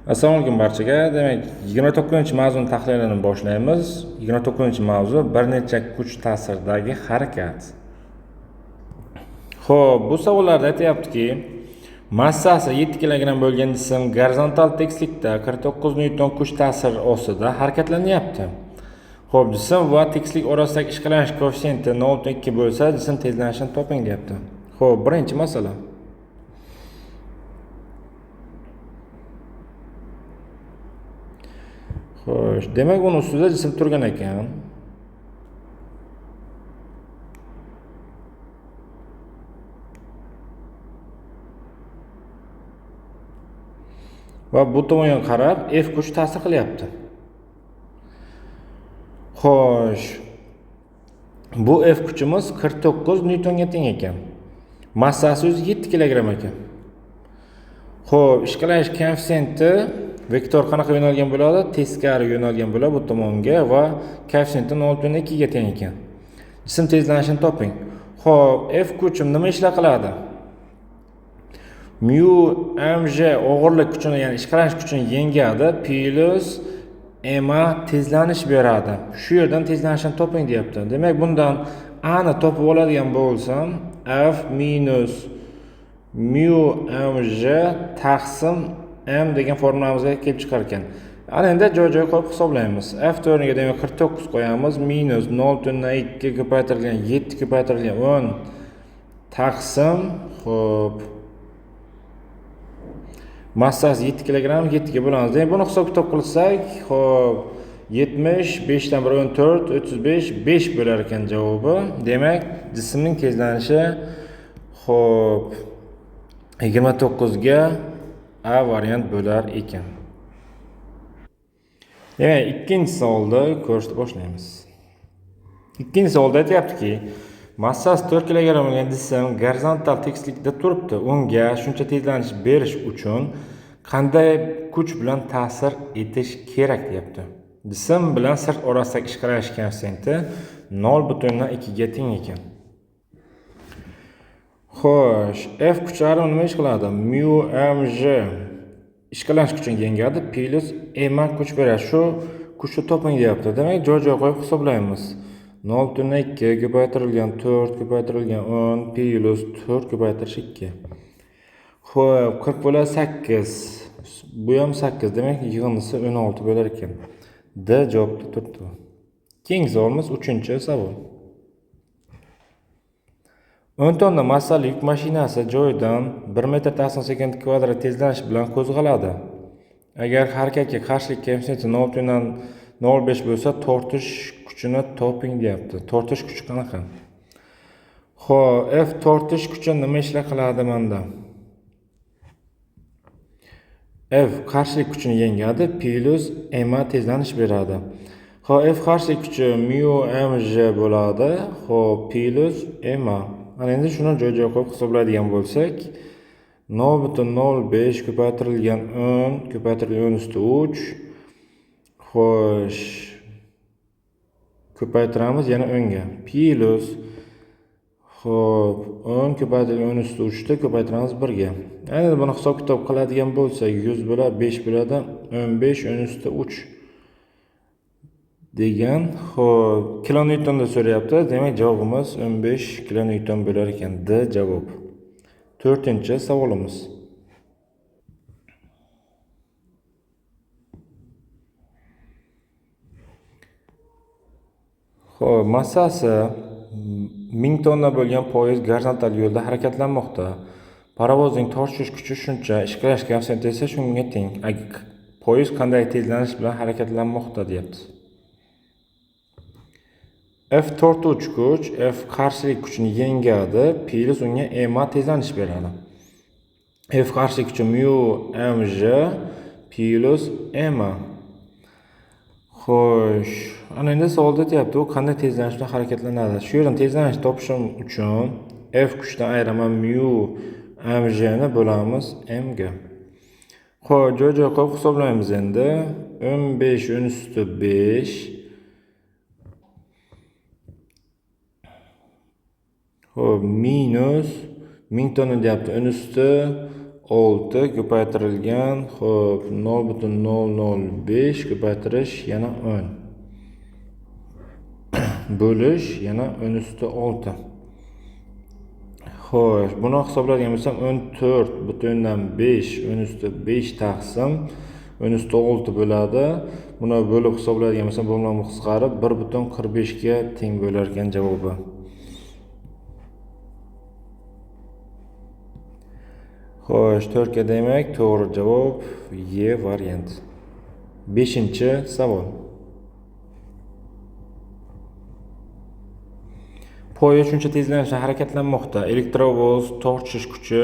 Assalomu alaykum barchaga. Demak, 29-mavzuni tahlilini boshlaymiz. 29-mavzu bir necha kuch ta'siridagi harakat. Xo'p, bu savollarda aytayaptiki, massasi 7 kilogramm bo'lgan jism gorizontal tekislikda 49 newton kuch ta'siri ostida harakatlanyapti. Xo'p, jism va tekislik orasidagi ishqalanish koeffitsiyenti 0.2 bo'lsa, jism tezlanishini toping deyapti. Xo'p, birinchi masala. Xo'sh, demak, uni ustida jism turgan ekan. Va bu tomonga qarab F kuchi ta'sir qilyapti. Xo'sh, bu F kuchimiz 49 newtonga teng ekan. Massasi o'zi 7 kilogramm ekan. Xo'p, ishqalanish koeffitsiyenti vektor qanaqa yo'nalgan bo'ladi? Teskari yo'nalgan bo'ladi bu tomonga va koeffitsiyenti 0.2 ga teng ekan. Jism tezlanishini toping. Xo'p, F kuchim nima ishlar qiladi? Mu mg og'irlik kuchini, ya'ni ishqalanish kuchini yengadi, plus ma tezlanish beradi. Shu yerdan tezlanishini toping deyapti. Demak, bundan a ni topib oladigan bo'lsam, F minus mu mg taqsim m degan formulamizga kelib chiqar ekan. Ana endi joy-joy qo'yib hisoblaymiz. F o'rniga demak 49 qo'yamiz, minus 0.2 ko'paytirilgan 7 ko'paytirilgan 10 taqsim, xo'p, massasi 7 kilogramm 7 ga bo'lamiz. Demak, buni hisob-kitob qilsak, xo'p, 75 dan 1 14, 35, 5 bo'lar ekan javobi. Demak, jismning tezlanishi, xo'p, 29 ga A variant bo'lar ekan. Demak, ikkinchi savolda ko'rishni boshlaymiz. Ikkinchi savolda aytayaptiki, massasi 4 kilogramm bo'lgan jism gorizontal tekislikda turibdi. Unga shuncha tezlanish berish uchun qanday kuch bilan ta'sir etish kerak deyapti. Jism bilan sirt orasidagi ishqalanish koeffitsiyenti 0.2 ga teng ekan. Xo'sh, F kuchlari nima ish qiladi? Mu mg ishqalanish kuchini yengadi, plus ma kuch beradi. Shu kuchni toping deyapti. Demak, joy-joy qo'yib hisoblaymiz. 0.2 ko'paytirilgan 4 ko'paytirilgan 10 plus 4 ko'paytirish 2. Xo'p, 40 bo'ladi 8. Bu ham 8, demak, yig'indisi 16 bo'lar ekan. D javobda turibdi. Keyingi savolimiz 3-savol. 10 tonna massali yuk mashinasi joyidan 1 metr taqsim sekund kvadrat tezlanish bilan qo'zg'aladi. Agar harakatga qarshilik koeffitsiyenti 0.05 bo'lsa, tortish kuchini toping deyapti. Tortish kuchi qanaqa? Xo'p, F tortish kuchi nima ishlar qiladi menda? F qarshilik kuchini yengadi, plus ma tezlanish beradi. Xo'p, F qarshilik kuchi mu mg bo'ladi, xo'p, plus ma. Ana endi shuni joy-joy qo'yib hisoblaydigan bo'lsak, 0.05 ko'paytirilgan 10 ko'paytirilgan 10 usti 3, xo'sh, ko'paytiramiz yana 10 ga, plus, xo'p, 10 ko'paytirilgan 10 usti 3 ta ko'paytiramiz 1 ga. Endi buni hisob-kitob qiladigan bo'lsak, 100 bo'ladi, 5 bo'ladi, 15 10 usti 3 degan, xo'p, kilonewtonda so'rayapti. Demak, javobimiz 15 kilonewton bo'lar ekan. D javob. 4-savolimiz. Xo'p, massasi 1000 tonna bo'lgan poyezd gorizontal yo'lda harakatlanmoqda. Parovozning tortishish kuchi shuncha, ishqalash koeffitsiyenti esa shunga teng. Poyezd qanday tezlanish bilan harakatlanmoqda deyapti. F tortuvchi kuch, F qarshilik kuchini yengadi, plus unga ma tezlanish beradi. F qarshilik kuchi mu mg plus ma. Xo'sh, ana endi savolda aytyapti, u qanday tezlanish bilan harakatlanadi? Shu yerdan tezlanish topishim uchun F kuchdan ayiraman mu mg ni bo'lamiz m ga. Xo'sh, joy-joy qo'yib hisoblaymiz endi. 15 10 usti 5. Xo'p, minus 1000 tonna deyapti. 10 usti 6 ko'paytirilgan, xo'p, 0,005 ko'paytirish yana 10 bo'lish yana 10 usti 6. Xo'sh, buni hisoblaydigan bo'lsam 14,5 10 usti 5 taqsim 10 usti 6 bo'ladi. Buni bo'lib hisoblaydigan bo'lsam, bu bilan qisqarib 1,45 ga teng bo'lar ekan javobi. Xo'sh, 4 ga demak to'g'ri javob E variant. 5-savol. Poyezd shuncha tezlanishda harakatlanmoqda. Elektrovoz tortish kuchi,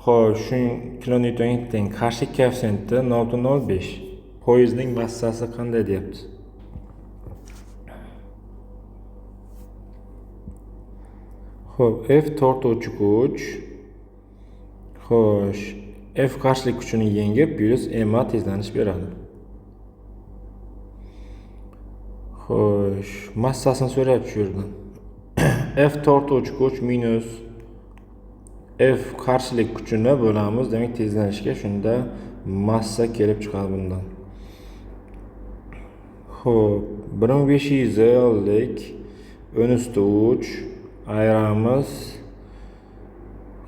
xo'sh, shu kilonewtonga teng. Qarshilik koeffitsiyenti 0,05. Poyezdning massasi qanday deyapti? Xo'p, F tortuvchi kuch. Xo'sh, F qarshilik kuchini yengib plus MA tezlanish beradi. Xo'sh, massasini so'rayapti shu yerdan. F tortuvchi kuch minus F qarshilik kuchini bo'lamiz, demak tezlanishga, shunda massa kelib chiqadi bundan. Xo'p, 1550 10 usti 3 ayiramiz.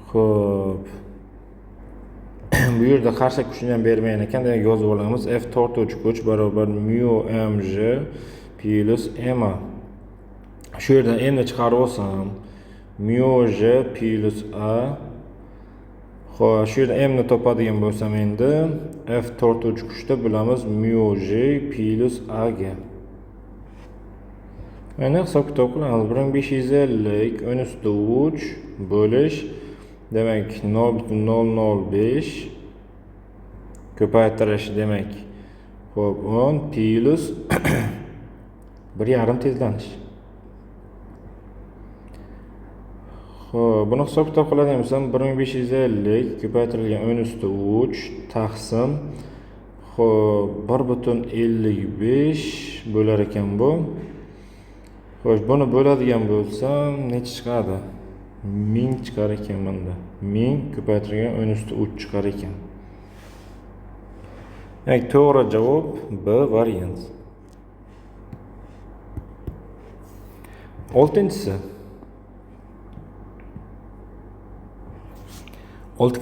Xo'p, bu yerda qarshilik kuchini ham bermagan ekan, demak yozib olamiz. F tortuvchi kuch barobar mu mg plus ma. Shu yerdan m ni chiqarib olsam mu g plus a. Xo'p, shu yerda m ni topadigan bo'lsam endi F tortuvchi kuchda bilamiz mu g plus a ga. Endi hisob kitob qilamiz. 1550 10 usti 3 bo'lish demak 0,005 ko'paytirish demak, xo'p, 10 plus 1,5 tezlanish. Xo'p, buni hisob kitob qiladigan bo'lsam 1550 ko'paytirilgan 10 usti 3 taqsim, xo'p, 1,55 bo'lar ekan bu. Xo'sh, buni bo'ladigan bo'lsam necha chiqadi? 1000 chiqar ekan bunda. 1000 ko'paytirilgan 10 usti 3 chiqar ekan. Demak, to'g'ri javob B variant. 6-chisi. 6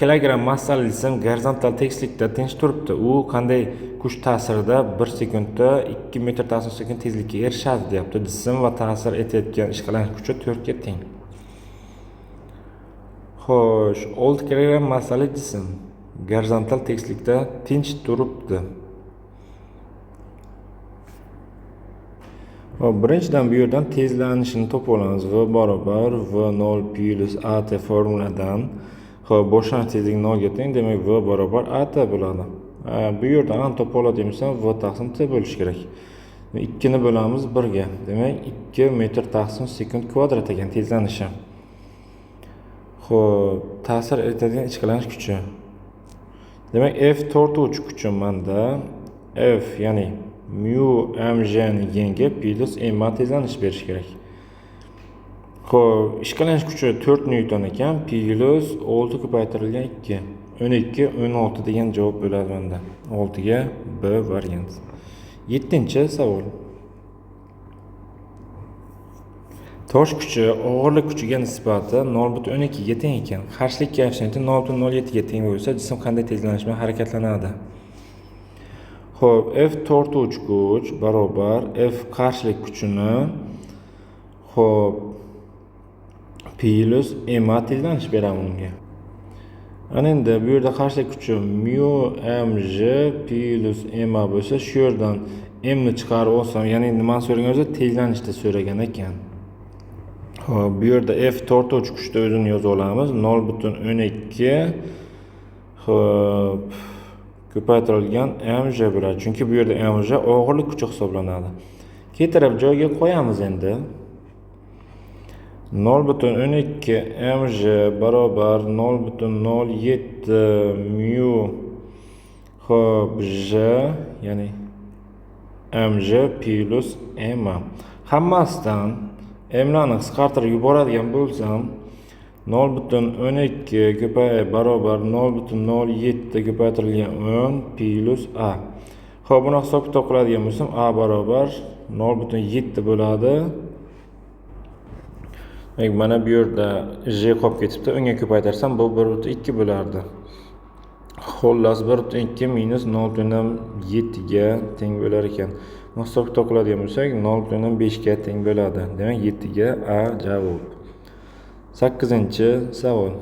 kilogramm massali jism gorizontal tekislikda tinch turibdi. U qanday kuch ta'sirida 1 sekundda 2 metr taqsim sekund tezlikka erishadi deyapti. Jism va ta'sir etayotgan ishqalanish kuchi 4 ga teng. Xo'sh, 6 kilogramm massali jism gorizontal tekislikda tinch turibdi. Xo'p, birinchidan bu yerdan tezlanishini topib olamiz. V barobar V0 plus AT formuladan. Xo'p, boshlanish tezligi 0 ga teng, demak V barobar AT bo'ladi. Bu yerdan ham topib oladigan bo'lsam V taqsim T bo'lishi kerak. 2 ni bo'lamiz 1 ga. Demak 2 metr taqsim sekund kvadrat ekan tezlanishi. Xo'p, ta'sir etadigan ishqalanish kuchi. Demak F tortuvchi kuchi menda F, ya'ni mu mg ni yengib plus ma tezlanish berish kerak. Xo'p, ishqalanish kuchi 4 newton ekan, plus 6 ko'paytirilgan 2, 12, 16 degan javob bo'ladi bunda. 6 ga B variant. 7-savol. Tosh kuchi og'irlik kuchiga nisbati 0,12 ga teng ekan. Qarshilik koeffitsiyenti 0,07 ga teng bo'lsa, jism qanday tezlanish bilan harakatlanadi? Xo'p, F tortuvchi kuch barobar F qarshilik kuchini, xo'p, plus ma tezlanish beramiz unga. Ana endi bu yerda qarshilik kuchi mu mg plus ma bo'lsa, shu yerdan m ni chiqarib olsam, ya'ni nimani so'ragan bo'lsa, tezlanishni so'ragan ekan. Xo'p, bu yerda F tortuvchi kuchni o'zini yozib olamiz. 0,12, xo'p, ko'paytirilgan mg bo'ladi. Chunki bu yerda mg og'irlik kuchi hisoblanadi. Keltirib joyiga qo'yamiz endi. 0,12 mg barobar 0,07 mu, xo'p, j, ya'ni mg plus ma. Hammasidan mlarni qisqartirib yuboradigan bo'lsam, 0,12 ko'payib barobar 0,07 ko'paytirilgan 10 plus a. Xo'p, buni hisob kitob qiladigan bo'lsam, a barobar 0,7 bo'ladi. Demak, mana bu yerda j qolib ketibdi. Unga ko'paytirsam, bu 1,2 bo'lardi. Xullas 1,2 minus 0,7 ga teng bo'lar ekan. Buni hisob kitob qiladigan bo'lsak, 0,5 ga teng bo'ladi. Demak, 7 ga a javob. 8-savol.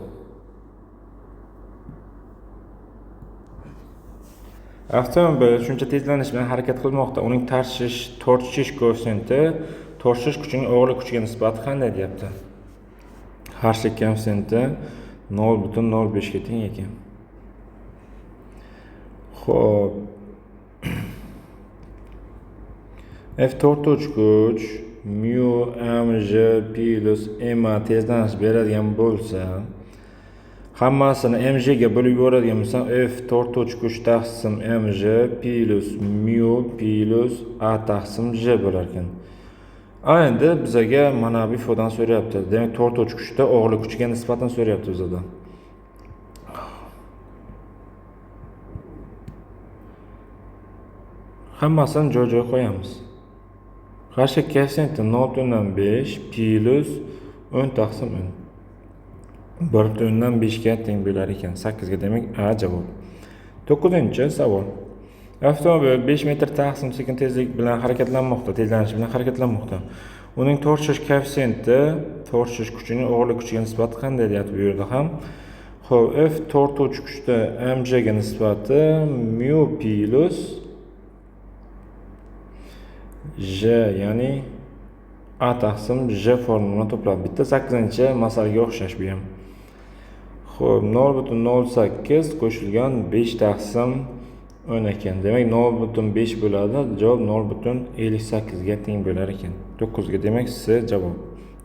Avtomobil shuncha tezlanish bilan harakat qilmoqda. Uning tortishish koeffitsiyenti tortishish kuchining og'irlik kuchiga nisbati qanday deyapti. Qarshilik koeffitsiyenti 0,05 ga teng ekan. Xo'p. F tortuvchi kuch mu mg plus ma tezlanish beradigan bo'lsa, hammasini mg ga bo'lib yuboradigan bo'lsam, F tortuvchi kuch taqsim mg plus mu plus a taqsim j bo'lar ekan. Endi bizaga mana bu ifodan so'rayapti. Demak, tortuvchi kuchda og'irlik kuchiga nisbatan so'rayapti bizada. Hammasini joy-joy qo'yamiz. Qarshilik koeffitsiyenti 0,5 plus 10 taqsim 10. 1,5 ga teng bo'lar ekan. 8 ga demak A javob. 9-savol. Avtomobil 5 metr taqsim sekund tezlik bilan harakatlanmoqda, tezlanish bilan harakatlanmoqda. Uning tortishish koeffitsiyenti tortishish kuchining og'irlik kuchiga nisbati qanday deyapti bu yerda ham. Xo'p, F tortuvchi kuchda mg ga nisbati mu plus j, ya'ni a taqsim j formulani to'plab bitta 8-masalaga o'xshash bu ham. Xo'p, 0,08 qo'shilgan 5 taqsim 10 ekan. Demak, 0,5 bo'ladi. Javob 0,58 ga teng bo'lar ekan. 9 ga demak C javob.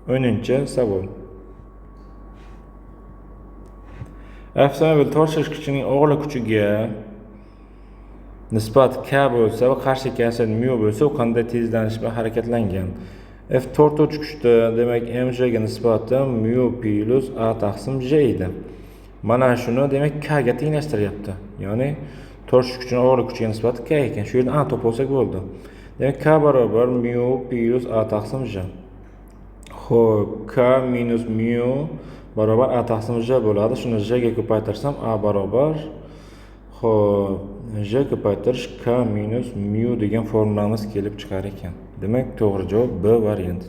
10-savol. Avtomobil tortishish kuchining og'irlik kuchiga nisbat K bo'lsa va qarshilik koeffitsiyenti mu bo'lsa, u qanday tezlanish bilan harakatlangan? F tortuvchi kuchda demak mg ga nisbati mu plus a taqsim j edi. Mana shuni demak K ga tenglashtiryapti. Ya'ni tortishish kuchining og'irlik kuchiga nisbati K ekan. Shu yerdan a topib olsak bo'ldi. Demak, K barobar mu plus a taqsim j. Xo'p, K minus mu barobar a taqsim j bo'ladi. Shuni j ga ko'paytirsam a barobar, xo'p, j ko'paytirish K minus mu degan formulamiz kelib chiqar ekan. Demak, to'g'ri javob B variant.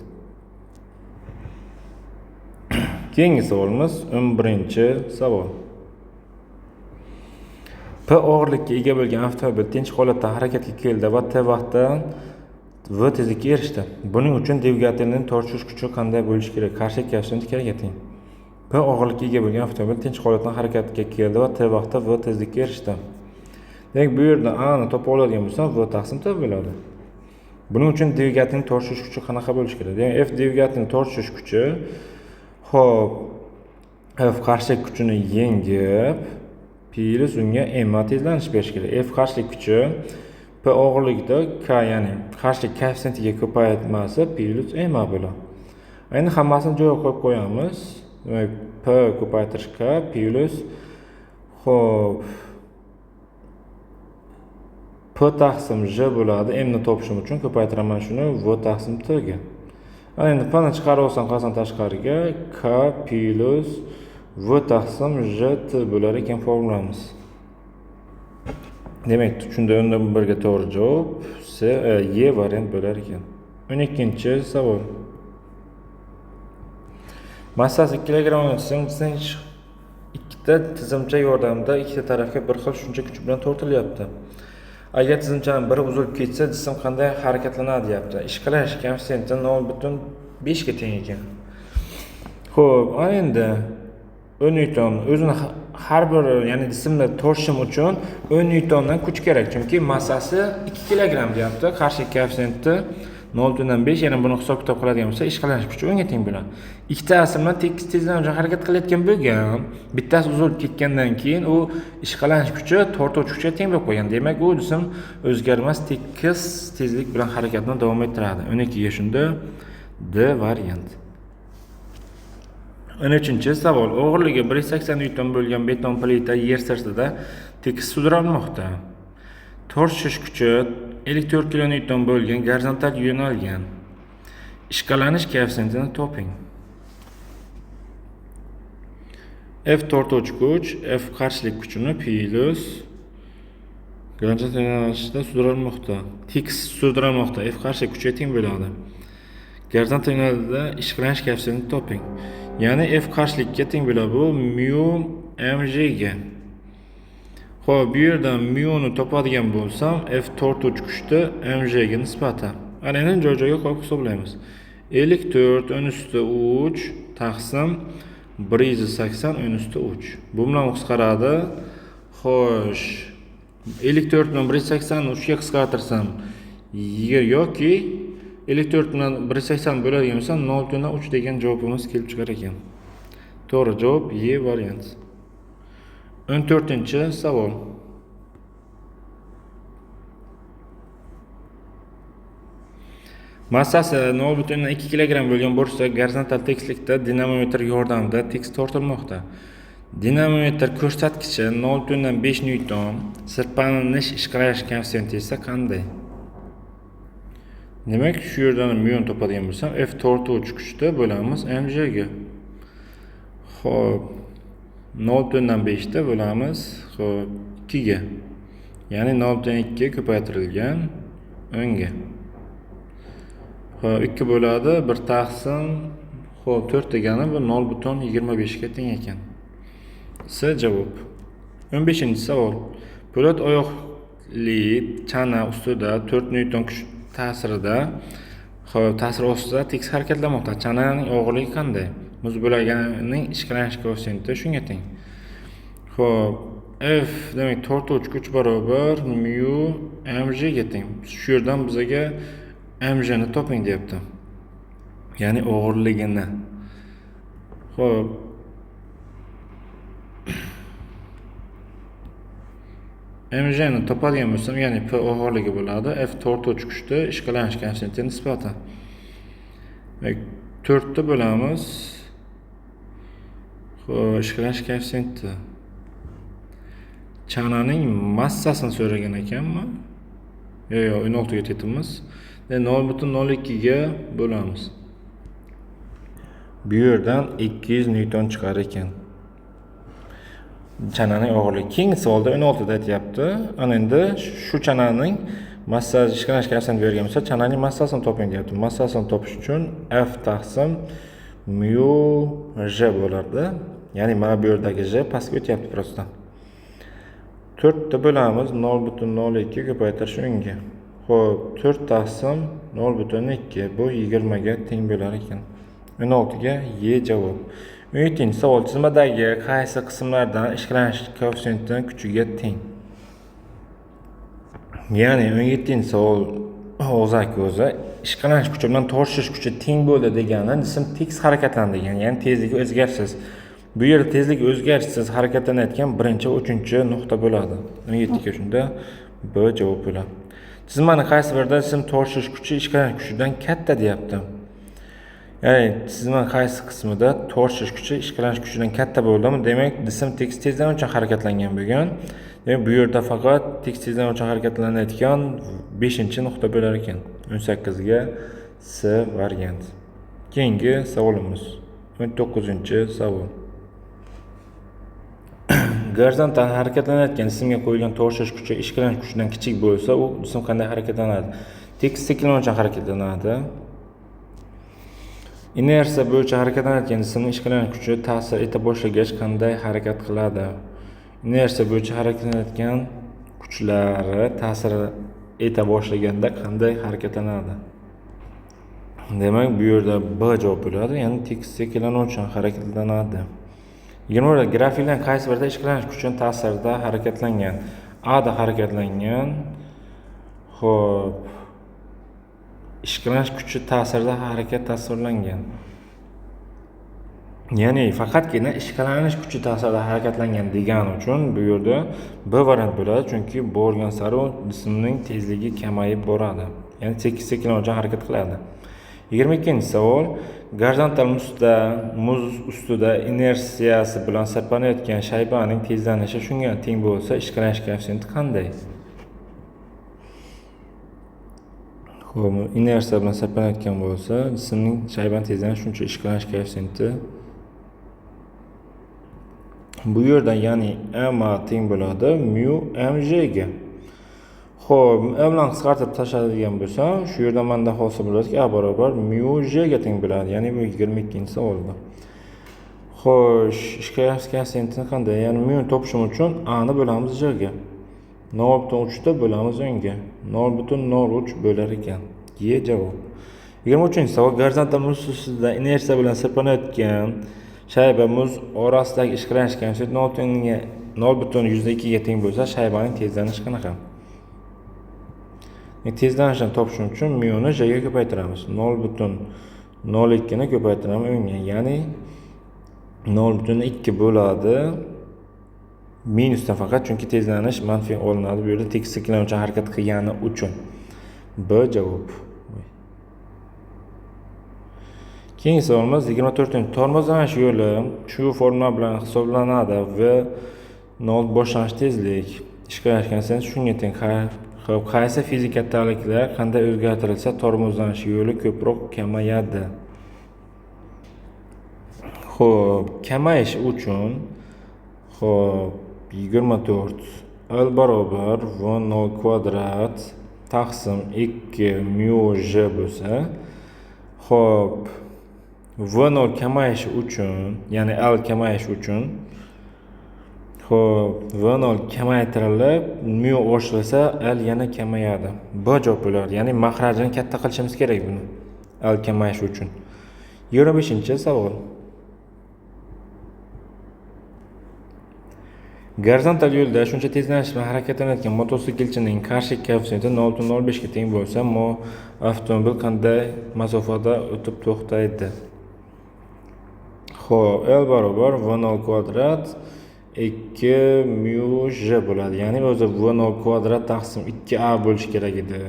Keyingi savolimiz 11-savol. P og'irlikka ega bo'lgan avtomobil tinch holatda harakatga keldi va T vaqtda V tezlikka erishdi. Buning uchun dvigatelning tortishish kuchi qanday bo'lishi kerak? Qarshilik koeffitsiyenti K ga teng. P og'irlikka ega bo'lgan avtomobil tinch holatdan harakatga keldi va T vaqtda V tezlikka erishdi. Demak, bu yerda A ni topib oladigan bo'lsam, V taqsim T bo'ladi. Buning uchun dvigatelning tortishish kuchi qanaqa bo'lishi kerak? Demak, F dvigatelning tortishish kuchi, xo'p, F qarshilik kuchini yengib plus unga ma tezlanish berish kerak. F qarshilik kuchi P og'irligida K, ya'ni qarshilik koeffitsiyentiga ko'paytmasi plus ma bo'ladi. Endi hammasini joyiga qo'yib qo'yamiz. Demak, P ko'paytirish K plus, xo'p, P taqsim J bo'ladi. M ni topishim uchun ko'paytiraman shuni V taqsim T ga. Endi P ni chiqarib olsam qasam tashqariga K plus V taqsim J T bo'lar ekan formulamiz. Demak, shunda o'ndan birga to'g'ri javob C, E variant bo'lar ekan. 12-savol. Massasi 2 kilogramm jism ikkita tizimcha yordamida ikkita tarafga bir xil shuncha kuch bilan tortilyapti. Agar tizimchaning biri uzilib ketsa, jism qanday harakatlanadi deyapti. Ishqalash koeffitsiyenti 0,5 ga teng ekan. Xo'p, ana endi 10 newton o'zini har bir, ya'ni jismni tortishim uchun 10 newtondan kuch kerak, chunki massasi 2 kilogramm deyapti. Qarshilik koeffitsiyenti 0,5, ya'ni buni hisob kitob qiladigan bo'lsa, ishqalanish kuchi 10 ga teng bo'ladi. Ikkitasi bilan tekis tezlanish uchun harakat qilayotgan bo'lgan, bittasi uzilib ketgandan keyin u ishqalanish kuchi tortuvchi kuchga teng bo'lib qolgan. Demak, u jism o'zgarmas tekis tezlik bilan harakatni davom ettiradi. 12 ga shunda D variant. 13-savol. Og'irligi 180 nyuton bo'lgan beton plita yer sirtida tekis sudralmoqda. Tortishish kuchi 54 kilonewton bo'lgan gorizontal yo'nalgan. Ishqalanish koeffitsiyentini toping. F tortuvchi kuch, F qarshilik kuchini plus gorizontal yo'nalishda sudralmoqda. Tekis sudralmoqda. F qarshilik kuchiga teng bo'ladi. Gorizontal yo'nalishda ishqalanish koeffitsiyentini toping. Ya'ni F qarshilikka teng bo'ladi. Bu mu mg ga. Xo'p, bu yerdan mu ni topadigan bo'lsam, F tortuvchi kuchni mg ga nisbatan. Ana endi joy-joyiga qo'yib hisoblaymiz. 54 10 3 taqsim 180 10 3. Bu bilan qisqaradi. Xo'sh, 54 bilan 180 ni 3 ga qisqartirsam, yoki 54 bilan 180 bo'ladigan bo'lsa, 0.3 degan javobimiz kelib chiqar ekan. To'g'ri javob E variant. 14-savol. Massasi 0.2 kilogramm bo'lgan burchak gorizontal tekislikda dinamometr yordamida tekis tortilmoqda. Dinamometr ko'rsatkichi 0.5 nyuton, sirpanish ishqalanish koeffitsiyenti esa qanday? Demak, shu yerdan mu ni topadigan bo'lsam, F tortuvchi kuchni bo'lamiz mg ga. Xo'p, 0.5 da bo'lamiz, xo'p, 2 ga. Ya'ni 0.2 ko'paytirilgan 10 ga. Xo'p, 2 bo'ladi, 1 taqsim, xo'p, 4 degani bu 0.25 ga teng ekan. C javob. 15-savol. Po'lat oyoqli chana ustida 4 nyuton kuch ta'sirida, xo'p, ta'sir ostida tekis harakatlanmoqda. Chananing og'irligi qanday? Muz bo'laganining ishqalanish koeffitsiyenti shunga teng. Xo'p, F demak tortuvchi kuch barobar mu mg ga teng. Shu yerdan bizaga mg ni toping deyapti. Ya'ni og'irligini. Xo'p, mg ni topadigan bo'lsam, ya'ni P og'irligi bo'ladi. F tortuvchi kuchni ishqalanish koeffitsiyentiga nisbatan. 4 ta bo'lamiz. Xo'p, ishqalanish koeffitsiyenti. Chananing massasini so'ragan ekanmi? Yo'q, 16 ga tetimiz. 0.02 ga bo'lamiz. Bu yerdan 200 nyuton chiqar ekan. Chananing og'irligi. Keyingi savolda 16 da aytyapti. Ana endi shu chananing massasi ishqalanish koeffitsiyenti bergan bo'lsa, chananing massasini toping deyapti. Massasini topish uchun F taqsim mu j bo'lardi. Ya'ni mana bu yerdagi j pastga o'tyapti prosta. 4 ta bo'lamiz 0.02 ko'paytirish 10 ga. Xo'p, 4 taqsim 0.2 bu 20 ga teng bo'lar ekan. 16 ga Y javob. 17-savol. Chizmadagi qaysi qismlardan ishqalanish koeffitsiyenti kuchiga teng? Ya'ni 17-savol og'zaki o'zi ishqalanish kuchi bilan tortishish kuchi teng bo'ldi degani jism tekis harakatlandi degani, ya'ni tezligi o'zgarishsiz. Bu yerda tezlik o'zgarishsiz harakatlanayotgan birinchi va uchinchi nuqta bo'ladi. 17 ga shunda B javob bo'ladi. Chizmani qaysi birida jism tortishish kuchi ishqalanish kuchidan katta deyapti. Ya'ni chizma qaysi qismida tortishish kuchi ishqalanish kuchidan katta bo'ldimi? Demak, jism tekis tezlanuvchan harakatlangan bo'lgan. Demak, bu yerda faqat tekis tezlanuvchan harakatlanayotgan 5-nuqta bo'lar ekan. 18 ga C variant. Keyingi savolimiz 19-savol. Gorizontal harakatlanayotgan jismga qo'yilgan tortishish kuchi ishqalanish kuchidan kichik bo'lsa, u jism qanday harakatlanadi? Tekis sekinlanuvchan harakatlanadi. Inersiya bo'yicha harakatlanayotgan jismning ishqalanish kuchi ta'sir eta boshlagach qanday harakat qiladi? Inersiya bo'yicha harakatlanayotgan kuchlari ta'sir eta boshlaganda qanday harakatlanadi? Demak, bu yerda B javob bo'ladi, ya'ni tekis sekinlanuvchan harakatlanadi. 20 grafikdan qaysi birida ishqalanish kuchining ta'sirida harakatlangan? A da harakatlangan. Xo'p, ishqalanish kuchi ta'sirida harakat tasvirlangan. Ya'ni faqatgina ishqalanish kuchi ta'sirida harakatlangan degani uchun bu yerda B variant bo'ladi, chunki borgan sari jismning tezligi kamayib boradi. Ya'ni tekis sekinlanuvchan harakat qiladi. 22-savol. Gorizontal muz ustida inersiyasi bilan sirpanayotgan shaybaning tezlanishi shunga teng bo'lsa, ishqalanish koeffitsiyenti qanday? Xo'p, inersiya bilan sirpanayotgan bo'lsa, jismning shaybaning tezlanishi shuncha ishqalanish koeffitsiyenti bu yerda, ya'ni ma teng bo'ladi mu mg ga. Xo'p, m bilan qisqartirib tashlaydigan bo'lsam, shu yerda menda hosil bo'ladiki, a barobar mu j ga teng bo'ladi. Ya'ni bu 22-savolda. Xo'sh, ishqalanish koeffitsiyentini qanday? Ya'ni mu ni topishim uchun a ni bo'lamiz j ga. 0.3 da bo'lamiz 10 ga. 0.03 bo'lar ekan. Y javob. 23-savol. Gorizontal muz ustida inersiya bilan sirpanayotgan shayba muz orasidagi ishqalanish koeffitsiyenti 0.2 ga teng bo'lsa, shaybaning tezlanishi qanaqa? Tezlanishni topishim uchun mu ni j ga ko'paytiramiz. 0.02 ni ko'paytiramiz 10 ga, ya'ni 0.2 bo'ladi. Minusdan faqat, chunki tezlanish manfiy olinadi bu yerda tekis sekinlanuvchi harakat qilgani uchun. B javob. Keyingi savolimiz 24. Tormozlanish yo'li shu formula bilan hisoblanadi. V 0 boshlanish tezlik, ishqalanish koeffitsiyenti shunga teng. Xo'p, qaysi fizik kattaliklar qanday o'zgartirilsa tormozlanish yo'li ko'proq kamayadi? Xo'p, kamayish uchun xo'p 24 L barobar V0 kvadrat taqsim 2 mu j bo'lsa, xo'p V0 kamayishi uchun, ya'ni L kamayishi uchun, xo'p, V0 kamaytirilib, mu oshirilsa, L yana kamayadi. B javob bo'ladi. Ya'ni mahrajini katta qilishimiz kerak buni. L kamayishi uchun. 25-savol. Gorizontal yo'lda shuncha tezlanish bilan harakatlanayotgan mototsiklchining qarshi koeffitsiyenti 0.05 ga teng bo'lsa, avtomobil qanday masofada o'tib to'xtaydi? Xo'p, L barobar V0 kvadrat 2 mu j bo'ladi. Ya'ni o'zi V0 kvadrat taqsim 2a bo'lishi kerak edi.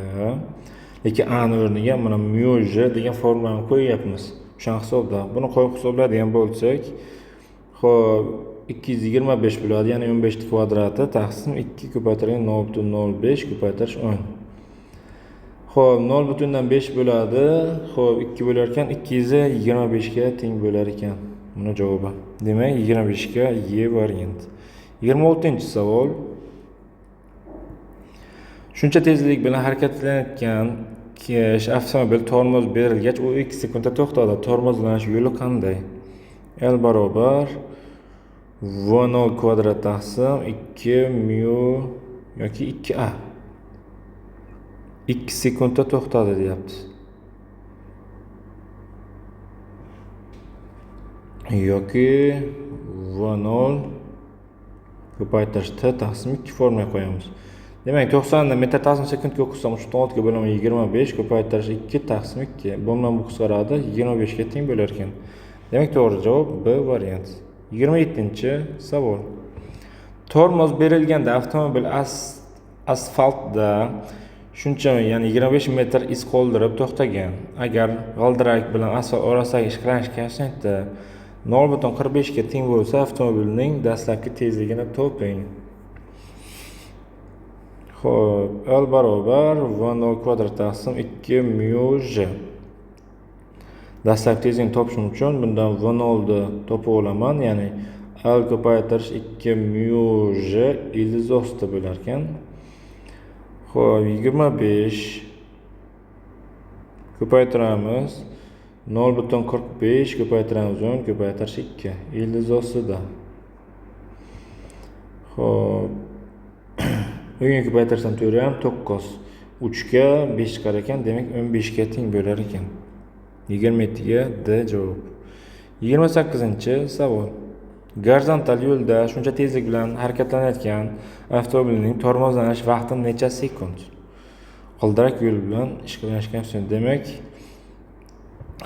Lekin a ni o'rniga mana mu j degan formulani qo'yyapmiz. O'sha hisobda. Buni qo'yib hisoblaydigan bo'lsak, xo'p 225 bo'ladi. Ya'ni 15 kvadrati taqsim 2 ko'paytirilgan 0.05 ko'paytirish 10. Xo'p, 0.5 bo'ladi. Xo'p, 2 bo'lar ekan, 225 ga teng bo'lar ekan. Buni javobi. Demak, 25 ga Y variant. 26-savol. Shuncha tezlik bilan harakatlanayotgan avtomobil tormoz berilgach, u 2 sekundda to'xtadi. Tormozlanish yo'li qanday? L barobar V0 kvadrat taqsim 2 mu yoki 2a. 2 sekundda to'xtadi deyapti. Yoki V0 ko'paytirish T taqsim 2 formula qo'yamiz. Demak, 90 ni metr taqsim sekundga o'qisam 3.6 ga bo'laman 25 ko'paytirish 2 taqsim 2. Bu bilan bu qisqaradi, 25 ga teng bo'lar ekan. Demak, to'g'ri javob B variant. 27-savol. Tormoz berilganda avtomobil asfaltda shuncha, ya'ni 25 metr iz qoldirib to'xtagan. Agar g'ildirak bilan asfalt orasidagi ishqalanish koeffitsiyenti 0.45 ga teng bo'lsa, avtomobilning dastlabki tezligini toping. Xo'p, L barobar V0 kvadrat taqsim 2 mu j. Dastlabki tezlikni topishim uchun bundan V0 ni topib olaman, ya'ni L ko'paytirish 2 mu j ildiz osti bo'lar ekan. Xo'p, 25 ko'paytiramiz 0.45 ko'paytiramiz 10 ko'paytirish 2 ildiz ostida. Xo'p, 10 ga ko'paytirsam 4 9, 3 ga 5 chiqar ekan, demak 15 ga teng bo'lar ekan. 27 ga D javob. 28-savol. Gorizontal yo'lda shuncha tezlik bilan harakatlanayotgan avtomobilning tormozlanish vaqti necha sekund? G'ildirak yo'l bilan ishqalanish koeffitsiyenti. Demak,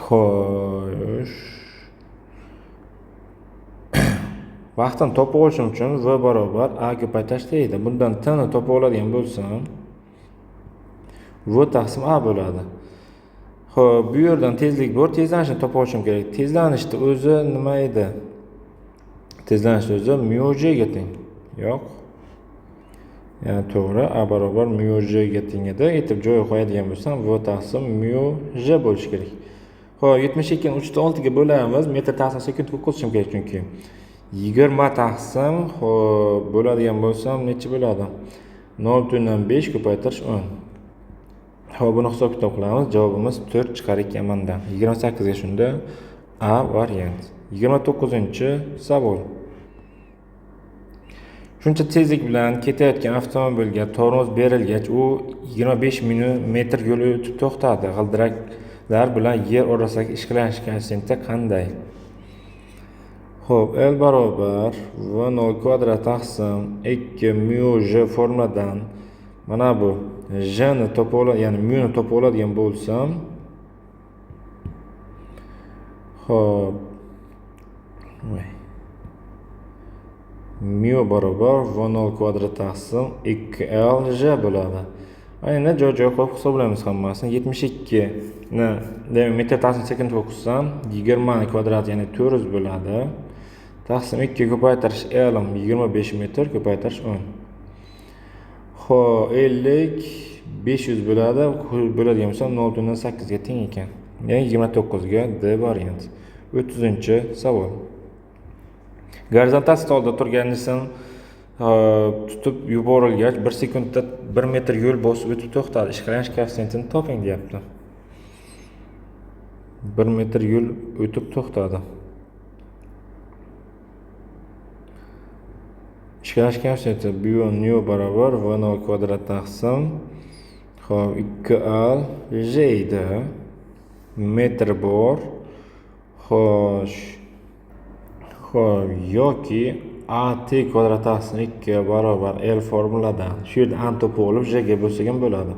xo'sh, vaqtini topib olishim uchun V barobar A ko'paytirish T edi. Bundan T ni topib oladigan bo'lsam, V taqsim A bo'ladi. Xo'p, bu yerdan tezlik bor, tezlanishni topib olishim kerak. Tezlanishni o'zi nima edi? Tezlanishni o'zi mu g ga teng. Yo'q. Ya'ni to'g'ri, a barobar mu g ga teng edi. Etib joyiga qo'yadigan bo'lsam, v taqsim mu g bo'lishi kerak. Xo'p, 72 ni 3.6 ga bo'lamiz. Metr taqsim sekundga qo'shishim kerak chunki. 20 taqsim, xo'p, bo'ladigan bo'lsam necha bo'ladi? 0.5 ko'paytirish 10. Xo'p, buni hisob kitob qilamiz. Javobimiz 4 chiqar ekan menda. 28 ga shunda A variant. 29-savol. Shuncha tezlik bilan ketayotgan avtomobilga tormoz berilgach, u 25 metr yo'l o'tib to'xtadi. G'ildiraklar bilan yer orasidagi ishqalanish koeffitsiyenti qanday? Xo'p, L barobar V0 kvadrat taqsim 2 mu J formuladan mana bu J ni topib oladi, ya'ni mu ni topib oladigan bo'lsam, xo'p, mu barobar V0 kvadrat taqsim 2 L J bo'ladi. Endi joy-joyiga qo'yib hisoblaymiz hammasini. 72 ni demak metr taqsim sekundga qo'shsam 20 kvadrat, ya'ni 400 bo'ladi. Taqsim 2 ko'paytirish L 25 metr ko'paytirish 10. Xo'p, 50 500 bo'ladi. Bo'ladigan bo'lsa 0.8 ga teng ekan. Ya'ni 29 ga D variant. 30-savol. Gorizontal stolda turgan jism tutib yuborilgach 1 sekundda 1 metr yo'l bosib o'tib to'xtadi. Ishqalanish koeffitsiyentini toping deyapti. 1 metr yo'l o'tib to'xtadi. Ishqalanish koeffitsiyenti bu nu barobar V0 kvadrat taqsim xo'p 2 L J edi. Metr bor. Xo'sh. Xo'p, yoki AT kvadrat taqsim 2 barobar L formuladan shu yerda A topib olib J ga bo'lsak ham bo'ladi.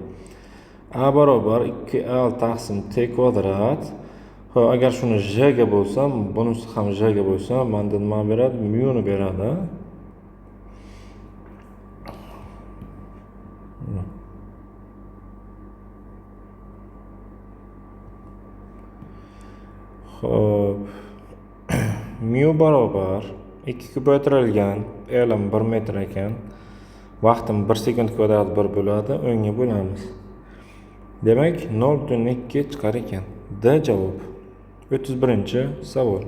A barobar 2 L taqsim T kvadrat. Xo'p, agar shuni J ga bo'lsam, bunisi ham J ga bo'lsa, menda nima beradi? Mu ni beradi. Xo'p, mu barobar 2 ko'paytirilgan L 1 metr ekan. Vaqtim 1 sekund kvadrat 1 bo'ladi, 10 ga bo'lamiz. Demak, 0.2 chiqar ekan. D javob. 31-savol.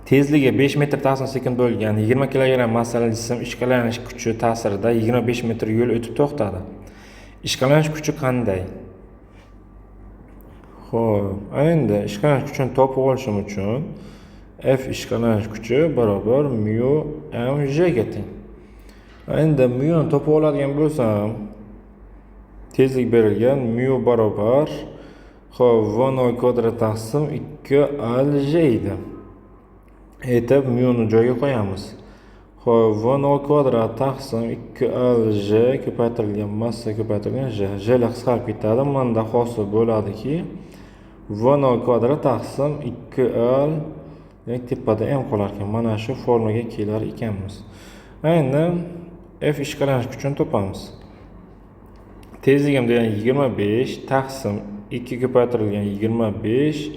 Tezligi 5 metr taqsim sekund bo'lgan 20 kilogramm massali jism ishqalanish kuchi ta'sirida 25 metr yo'l o'tib to'xtadi. Ishqalanish kuchi qanday? Xo'p, endi ishqalanish kuchini topib olishim uchun F ishqalanish kuchi barobar mu m j ga teng. Endi mu ni topib oladigan bo'lsam, tezlik berilgan mu barobar xo'p V0 kvadrat taqsim 2 L J edi. Etib mu ni joyiga qo'yamiz. Xo'p, V0 kvadrat taqsim 2 L J ko'paytirilgan massa ko'paytirilgan J. J lar qisqarib ketadi. Menda hosil bo'ladiki V0 kvadrat taqsim 2 L, demak tepada m qolar ekan. Mana shu formaga kelar ekanmiz. Endi F ishqalanish kuchini topamiz. Tezligim degan 25 taqsim 2 ko'paytirilgan 25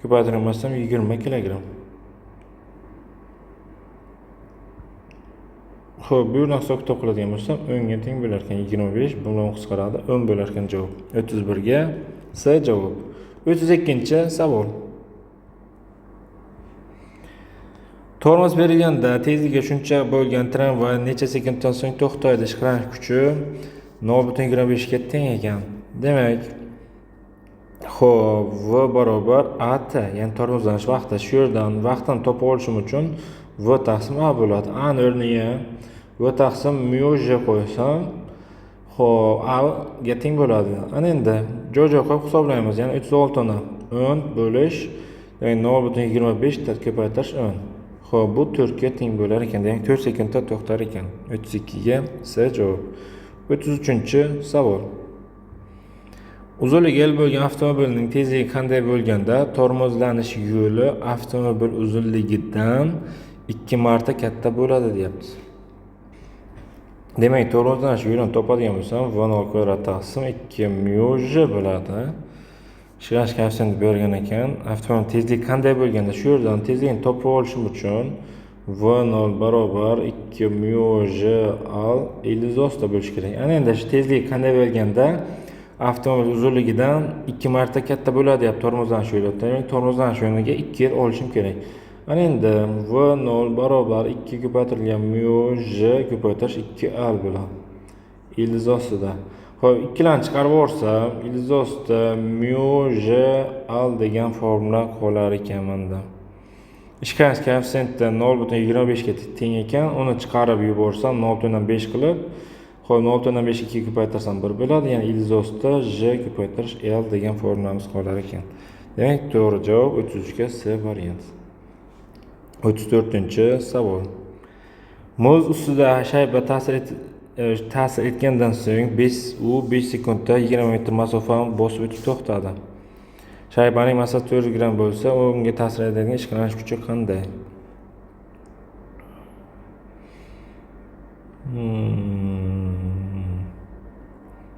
ko'paytirilgan massam 20 kilogramm. Xo'p, bu yerdan hisob kitob qiladigan bo'lsam 10 ga teng bo'lar ekan 25, bundan qisqaradi 10 bo'lar ekan javob. 31 ga C javob. 32-savol. Tormoz berilganda tezligi shuncha bo'lgan tramvay necha sekunddan so'ng to'xtaydi? Ishqalanish kuchi 0.25 ga teng ekan. Demak, xo'p, V barobar AT, ya'ni tormozlanish vaqti. Shu yerdan vaqtini topib olishim uchun V taqsim A bo'ladi. A ni o'rniga V taqsim mu J qo'ysam, xo'p, A ga teng bo'ladi. Ana endi joy-joy qo'yib hisoblaymiz. Ya'ni 36 ni 10 bo'lish, ya'ni 0.25 ko'paytirish 10. Xo'p, bu 4 ga teng bo'lar ekan. Demak, 4 sekundda to'xtar ekan. 32 ga C javob. 33-savol. Uzunligi L bo'lgan avtomobilning tezligi qanday bo'lganda tormozlanish yo'li avtomobil uzunligidan 2 marta katta bo'ladi deyapti. Demak, tormozlanish yo'lini topadigan bo'lsam, V0 kvadrat taqsim 2 mu j bo'ladi. Ishqalanish koeffitsiyenti bergan ekan. Avtomobil tezligi qanday bo'lganda shu yerdan tezligini topib olishim uchun V0 barobar 2 mu j al ildiz ostida bo'lishi kerak. Ana endi shu tezligi qanday bo'lganda avtomobil uzunligidan 2 marta katta bo'ladi deyapti tormozlanish yo'li. Demak, tormozlanish yo'liga 2 yil olishim kerak. Ana endi V0 barobar 2 ko'paytirilgan mu j ko'paytirish 2 al bo'ladi. Ildiz ostida. Xo'p, ikkilarni chiqarib yuborsam, ildiz ostida mu j al degan formula qolar ekan menda. Ishqalanish koeffitsiyenti 0,25 ga teng ekan, uni chiqarib yuborsam 0,5 qilib, xo'p, 0,5 2 ko'paytirsam 1 bo'ladi, ya'ni ildiz ostida j ko'paytirish l degan formulamiz qolar ekan. Demak, to'g'ri javob 33 ga C variant. 34-savol. Muz ustida shayba ta'sir etgandan so'ng 5 sekundda 20 metr masofani bosib o'tib to'xtadi. Shaybaning massasi 400 gramm bo'lsa, unga ta'sir etadigan ishqalanish kuchi qanday?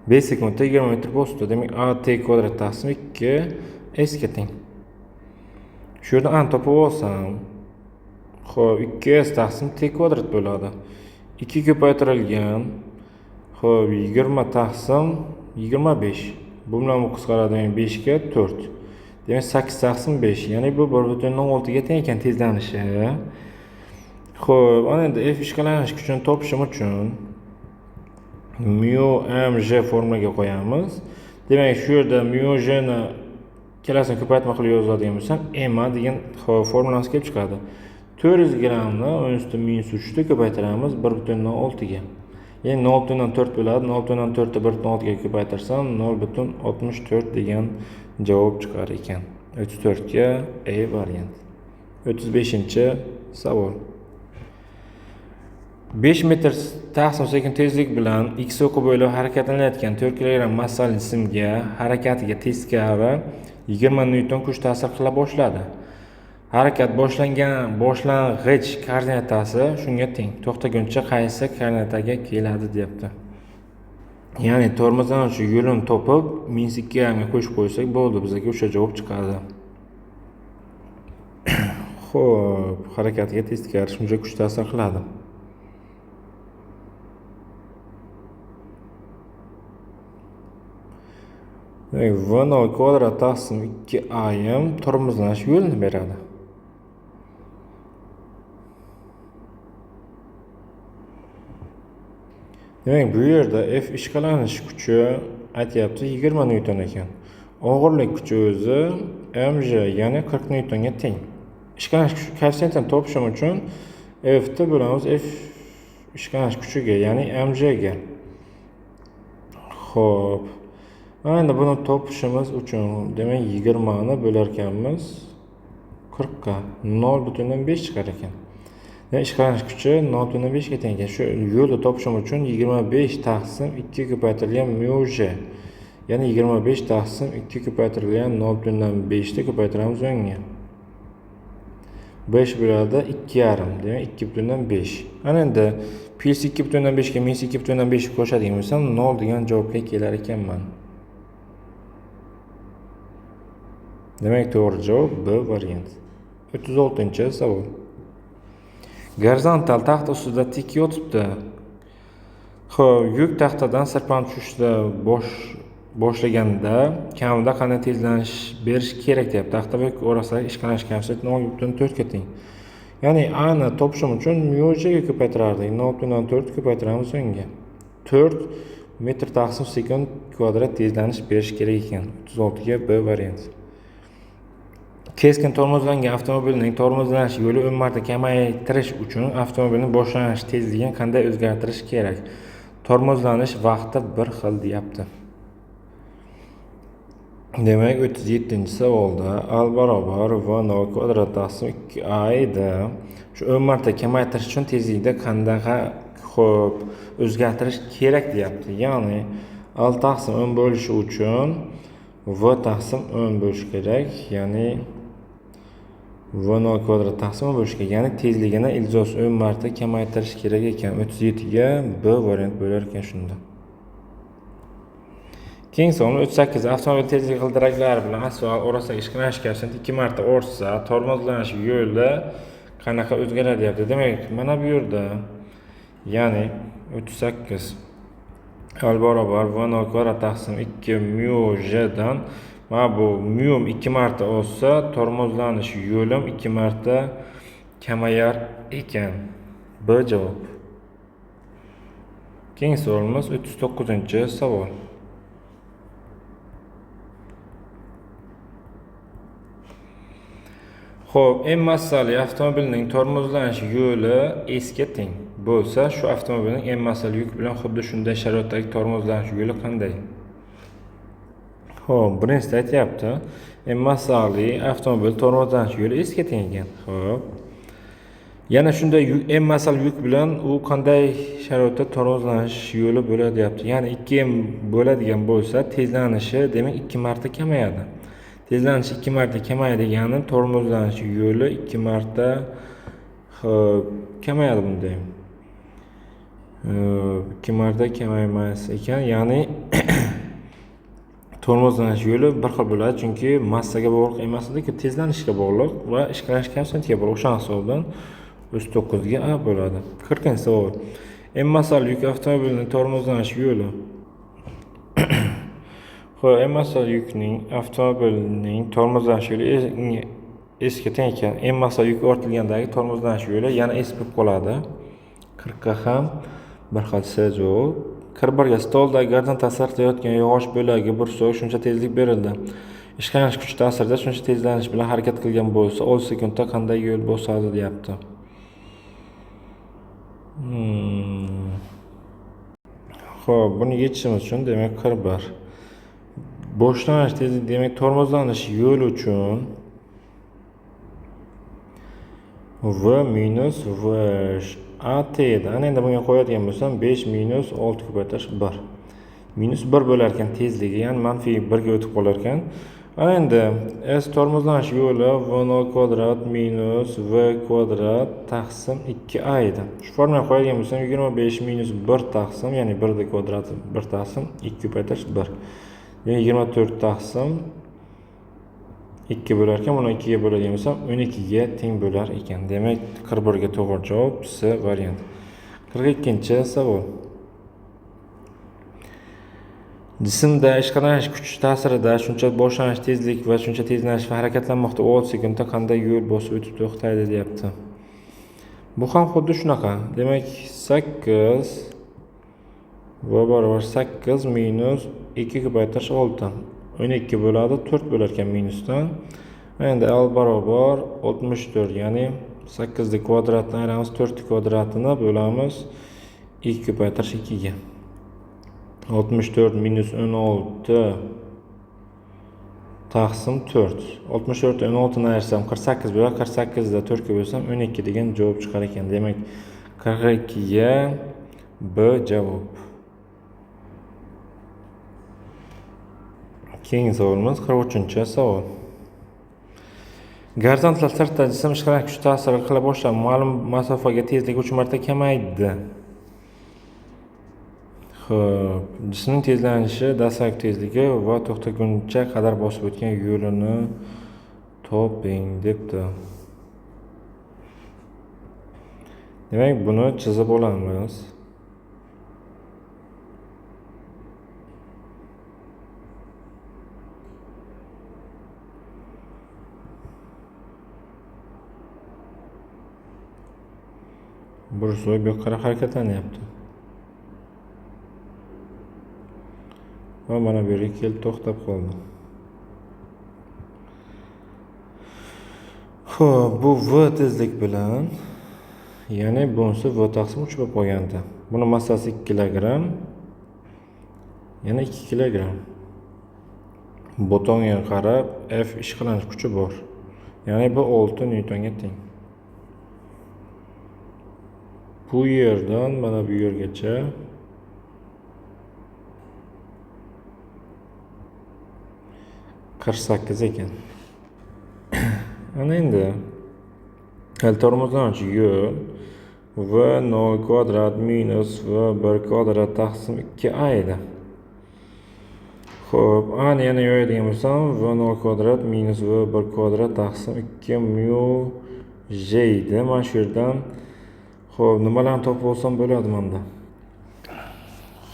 5 sekundda 20 metr bosdi. Demak, a t kvadrat taqsim 2 s ga teng. Shu yerdan a topib olsam, xo'p, 2s taqsim t kvadrat bo'ladi. 2 ko'paytirilgan, xo'p, 20 taqsim 25. Bu bilan bu qisqaradi, demak 5 ga 4. Demak 8 taqsim 5, ya'ni bu 1,6 ga teng ekan tezlanishi. Xo'p, ana endi f ishqalanish kuchini topishim uchun mu m j formulaga qo'yamiz. Demak, shu yerda mu j ni ikkalasini ko'paytma qilib yozadigan bo'lsam, m a degan formulamiz kelib chiqadi. 400 grammni 10 minus 3 da ko'paytiramiz 1,6 ga. Ya'ni 0,4 bo'ladi. 0,4 ni 1,6 ga ko'paytirsam 0,64 degan javob chiqar ekan. 34 ga E variant. 35-savol. 5 metr taqsim sekund tezlik bilan x o'qi bo'ylab harakatlanayotgan 4 kilogramm massali jismga harakatiga teskari 20 newton kuch ta'sir qila boshladi. Harakat boshlang'ich koordinatasi shunga teng. To'xtaguncha qaysi koordinataga keladi deyapti. Ya'ni tormozlanuvchi yo'lini topib -2 ga qo'shib qo'ysak bo'ldi, bizga o'sha javob chiqadi. Xo'p, harakatga teskari shuncha kuch ta'sir qiladi. Demak, V0 kvadrat taqsim 2 am tormozlanish yo'lini beradi. Demak, bu yerda F ishqalanish kuchi aytyapti 20 newton ekan. Og'irlik kuchi o'zi mg, ya'ni 40 newtonga teng. Ishqalanish kuchi koeffitsiyentini topishim uchun F ni bo'lamiz F ishqalanish kuchiga, ya'ni mg ga. Xo'p. Mana endi buni topishimiz uchun demak 20 ni bo'lar ekanmiz 40 ga 0,5 chiqar ekan. Demak, ishqalanish kuchi 0,5 ga teng ekan. Shu yo'lni topishim uchun 25 taqsim 2 ko'paytirilgan mu j, ya'ni 25 taqsim 2 ko'paytirilgan 0,5 ni ko'paytiramiz o'ngga. 5 bo'ladi 2,5, demak 2,5. Ana endi plus 2,5 ga minus 2,5 qo'shadigan bo'lsam 0 degan javobga kelar ekanman. Demak, to'g'ri javob B variant. 36-savol. Gorizontal taxta ustida tik yotibdi. Xo'p, yuk taxtadan sirpanib tushishda boshlaganda kamida qanday tezlanish berish kerak deyapti. Taxta va yuk orasidagi ishqalanish koeffitsiyenti 0,4 ga teng. Ya'ni A ni topishim uchun mu j ga ko'paytirardik. 0,4 ko'paytiramiz unga. 4 metr taqsim sekund kvadrat tezlanish berish kerak ekan. 36 ga B variant. Keskin tormozlangan avtomobilning tormozlanish yo'li 10 marta kamaytirish uchun avtomobilning boshlanish tezligini qanday o'zgartirish kerak? Tormozlanish vaqti bir xil deyapti. Demak, 37-savolda al barobar V0 kvadrat taqsim 2 a edi. Shu 10 marta kamaytirish uchun tezlikni qandaqa xo'p o'zgartirish kerak deyapti. Ya'ni al taqsim 10 bo'lishi uchun V taqsim 10 bo'lishi kerak. Ya'ni V0 kvadrat taqsim bo'lishga, ya'ni tezligini ildiz 10 marta kamaytirish kerak ekan. 37 ga B variant bo'lar ekan shunda. Keyingi savol 38. Avtomobil tezlik g'ildiraklari bilan asfalt orasidagi ishqalanish koeffitsiyenti 2 marta ortsa, tormozlanish yo'li qanaqa o'zgaradi deyapti. Demak, mana bu yerda, ya'ni 38 L barobar V0 kvadrat taqsim 2 mu j dan mana bu mu 2 marta olsa, tormozlanish yo'lim 2 marta kamayar ekan. B javob. Keyingi savolimiz 39-savol. Xo'p, M massali avtomobilning tormozlanish yo'li S ga teng bo'lsa, shu avtomobilning M massali yuk bilan xuddi shunday sharoitdagi tormozlanish yo'li qanday? Xo'p, birinchisida aytyapti, M massali avtomobil tormozlanish yo'li S ga teng ekan. Xo'p. Yana shunday M massali yuk bilan u qanday sharoitda tormozlanish yo'li bo'ladi deyapti. Ya'ni 2M bo'ladigan bo'lsa, tezlanishi demak 2 marta kamayadi. Tezlanish 2 marta kamayadi degani tormozlanish yo'li 2 marta kamayadi bunda ham. 2 marta kamaymas ekan, ya'ni tormozlanish yo'li bir xil bo'ladi, chunki massaga bog'liq emas edi, tezlanishga bog'liq va ishqalanish koeffitsiyentiga bog'liq. O'sha hisobdan 39 ga A bo'ladi. 40-savol. M massali yuk avtomobilining tormozlanish yo'li. Xo'p, M massali yukning avtomobilning tormozlanish yo'li S ga teng ekan. M massali yuk ortilgandagi tormozlanish yo'li yana S bo'lib qoladi. 40 ga ham bir xil S javob. 41 ga stoldagi gorizontal sirtda yotgan yog'och bo'lagi bir so'ng shuncha tezlik berildi. Ishqalanish kuchi ta'sirida shuncha tezlanish bilan harakat qilgan bo'lsa, 10 sekundda qanday yo'l bosadi deyapti. Xo'p, buni yechishimiz uchun demak 41. Boshlanish tezlik demak tormozlanish yo'li uchun V minus V A T edi. Ana endi bunga qo'yadigan bo'lsam 5 minus 6 ko'paytirish 1. Minus 1 bo'lar ekan tezligi, ya'ni manfiy 1 ga o'tib qolar ekan. Ana endi S tormozlanish yo'li V0 kvadrat minus V kvadrat taqsim 2A edi. Shu formulaga qo'yadigan bo'lsam 25 minus 1 taqsim, ya'ni 1 da kvadrati 1 taqsim 2 ko'paytirish 1. Ya'ni 24 taqsim 2 bo'lar ekan. Buni 2 ga bo'ladigan bo'lsam 12 ga teng bo'lar ekan. Demak 41 ga to'g'ri javob C variant. 42-savol. Jismda ishqalanish kuchi ta'sirida shuncha boshlanish tezlik va shuncha tezlanish va harakatlanmoqda. 10 sekundda qanday yo'l bosib o'tib to'xtaydi deyapti. Bu ham xuddi shunaqa. Demak 8 va barobar 8 minus 2 ko'paytirish 6. 12 bo'ladi, 4 bo'lar ekan minusdan. Endi L barobar 64, ya'ni 8 ni kvadratdan ayiramiz, 4 ni kvadratini bo'lamiz 2 ko'paytirish 2 ga. 64 minus 16 taqsim 4. 64 16 ni ayirsam 48 bo'ladi, 48 da 4 ga bo'lsam 12 degan javob chiqar ekan. Demak 42 ga B javob. Keyingi savolimiz 43-savol. Gorizontal sirtda jism ishqalanish kuchi ta'sir qila boshlab ma'lum masofaga tezligi 3 marta kamaydi. Xo'p, jismning tezlanishi dastlabki tezligi va to'xtaguncha qadar bosib o'tgan yo'lini toping debdi. Demak, buni chizib olamiz. Bir so'ng bu yoqqa qarab harakatlanyapti. Va mana bu yerga kelib to'xtab qoldi. Xo'p, bu V tezlik bilan, ya'ni bunisi V taqsim 3 bo'lib qolgandi. Buni massasi 2 kilogramm, yana 2 kilogramm. Bo'tonga qarab F ishqalanish kuchi bor. Ya'ni bu 6 newtonga teng. Bu yerdan mana bu yergacha 48 ekan. Ana endi L tormozlanuvchi yo'l V0 kvadrat minus V1 kvadrat taqsim 2A edi. Xo'p, A ni yana yoyadigan bo'lsam V0 kvadrat minus V1 kvadrat taqsim 2 mu J edi. Mana shu yerdan xo'p, nimalarni topib olsam bo'ladi menda?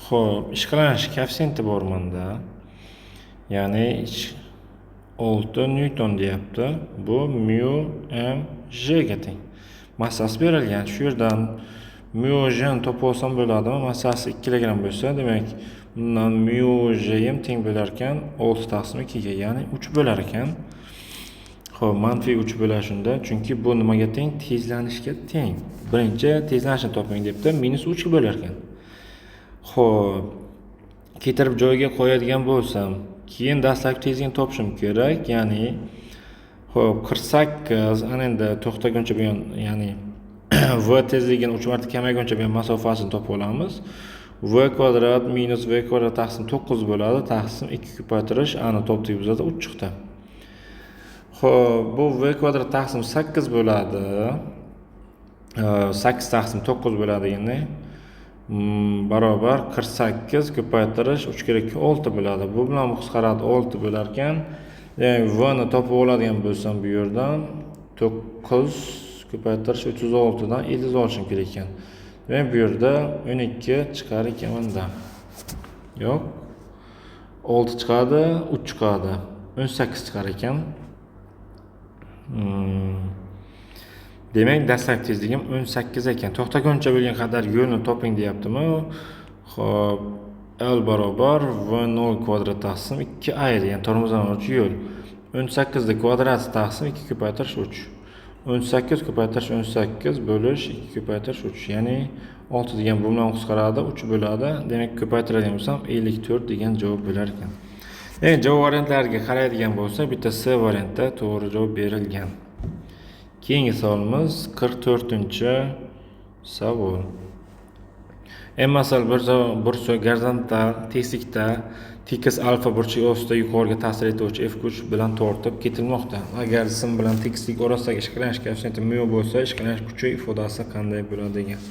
Xo'p, ishqalanish koeffitsiyenti bor menda. Ya'ni 6 Newton deyapti. Bu mu m J ga teng. Massasi berilgan. Shu yerdan mu J ni topib olsam bo'ladimi? Massasi 2 kg bo'lsa, demak, bundan mu J ham teng bo'lar ekan 6 taqsim 2 ga, ya'ni 3 bo'lar ekan. Xo'p, manfiy 3 bo'lar shunda, chunki bu nimaga teng? Tezlanishga teng. Birinchi tezlanishni toping debdi, minus 3 bo'lar ekan. Xo'p, keltirib joyiga qo'yadigan bo'lsam, keyin dastlabki tezlikni topishim kerak, ya'ni xo'p, 48 ana endi to'xtaguncha buyon, ya'ni v tezligini 3 marta kamayguncha buyon masofasini topib olamiz. V kvadrat minus v kvadrat taqsim 9 bo'ladi, taqsim 2 ko'paytirish a ni topdik bizada 3 chiqdi. Xo'p, bu v kvadrat taqsim 8 bo'ladi. 8 taqsim 9 bo'ladi endi. Barobar 48 ko'paytirish 3 kere 2 6 bo'ladi. Bu bilan qisqaradi, 6 bo'lar ekan. Demak, v ni topib oladigan bo'lsam bu yerdan 9 ko'paytirish 36 dan 50 olishim kerak ekan. Demak, bu yerda 12 chiqar ekan bunda. Yo'q. 6 chiqadi, 3 chiqadi. 18 chiqar ekan. Demak, dastlabki tezligim 18 ekan. To'xtaguncha bo'lgan qadar yo'lni toping deyaptimi? Xo'p, L barobar V0 kvadrat taqsim 2A edi, ya'ni tormozlanuvchi yo'l. 18 ni kvadrati taqsim 2 ko'paytirish 3. 18 ko'paytirish 18 bo'lish 2 ko'paytirish 3, ya'ni 6 degan bu bilan qisqaradi, 3 bo'ladi. Demak, ko'paytiradigan bo'lsam 54 degan javob bo'lar ekan. Endi javob variantlariga qaraydigan bo'lsak, bitta C variantda to'g'ri javob berilgan. Keyingi savolimiz 44-savol. M masal bir gorizontal tekislikda tekis alfa burchak ostida yuqoriga ta'sir etuvchi F kuch bilan tortib ketilmoqda. Agar jism bilan tekislik orasidagi ishqalanish koeffitsiyenti mu bo'lsa, ishqalanish kuchi ifodasi qanday bo'ladi degan.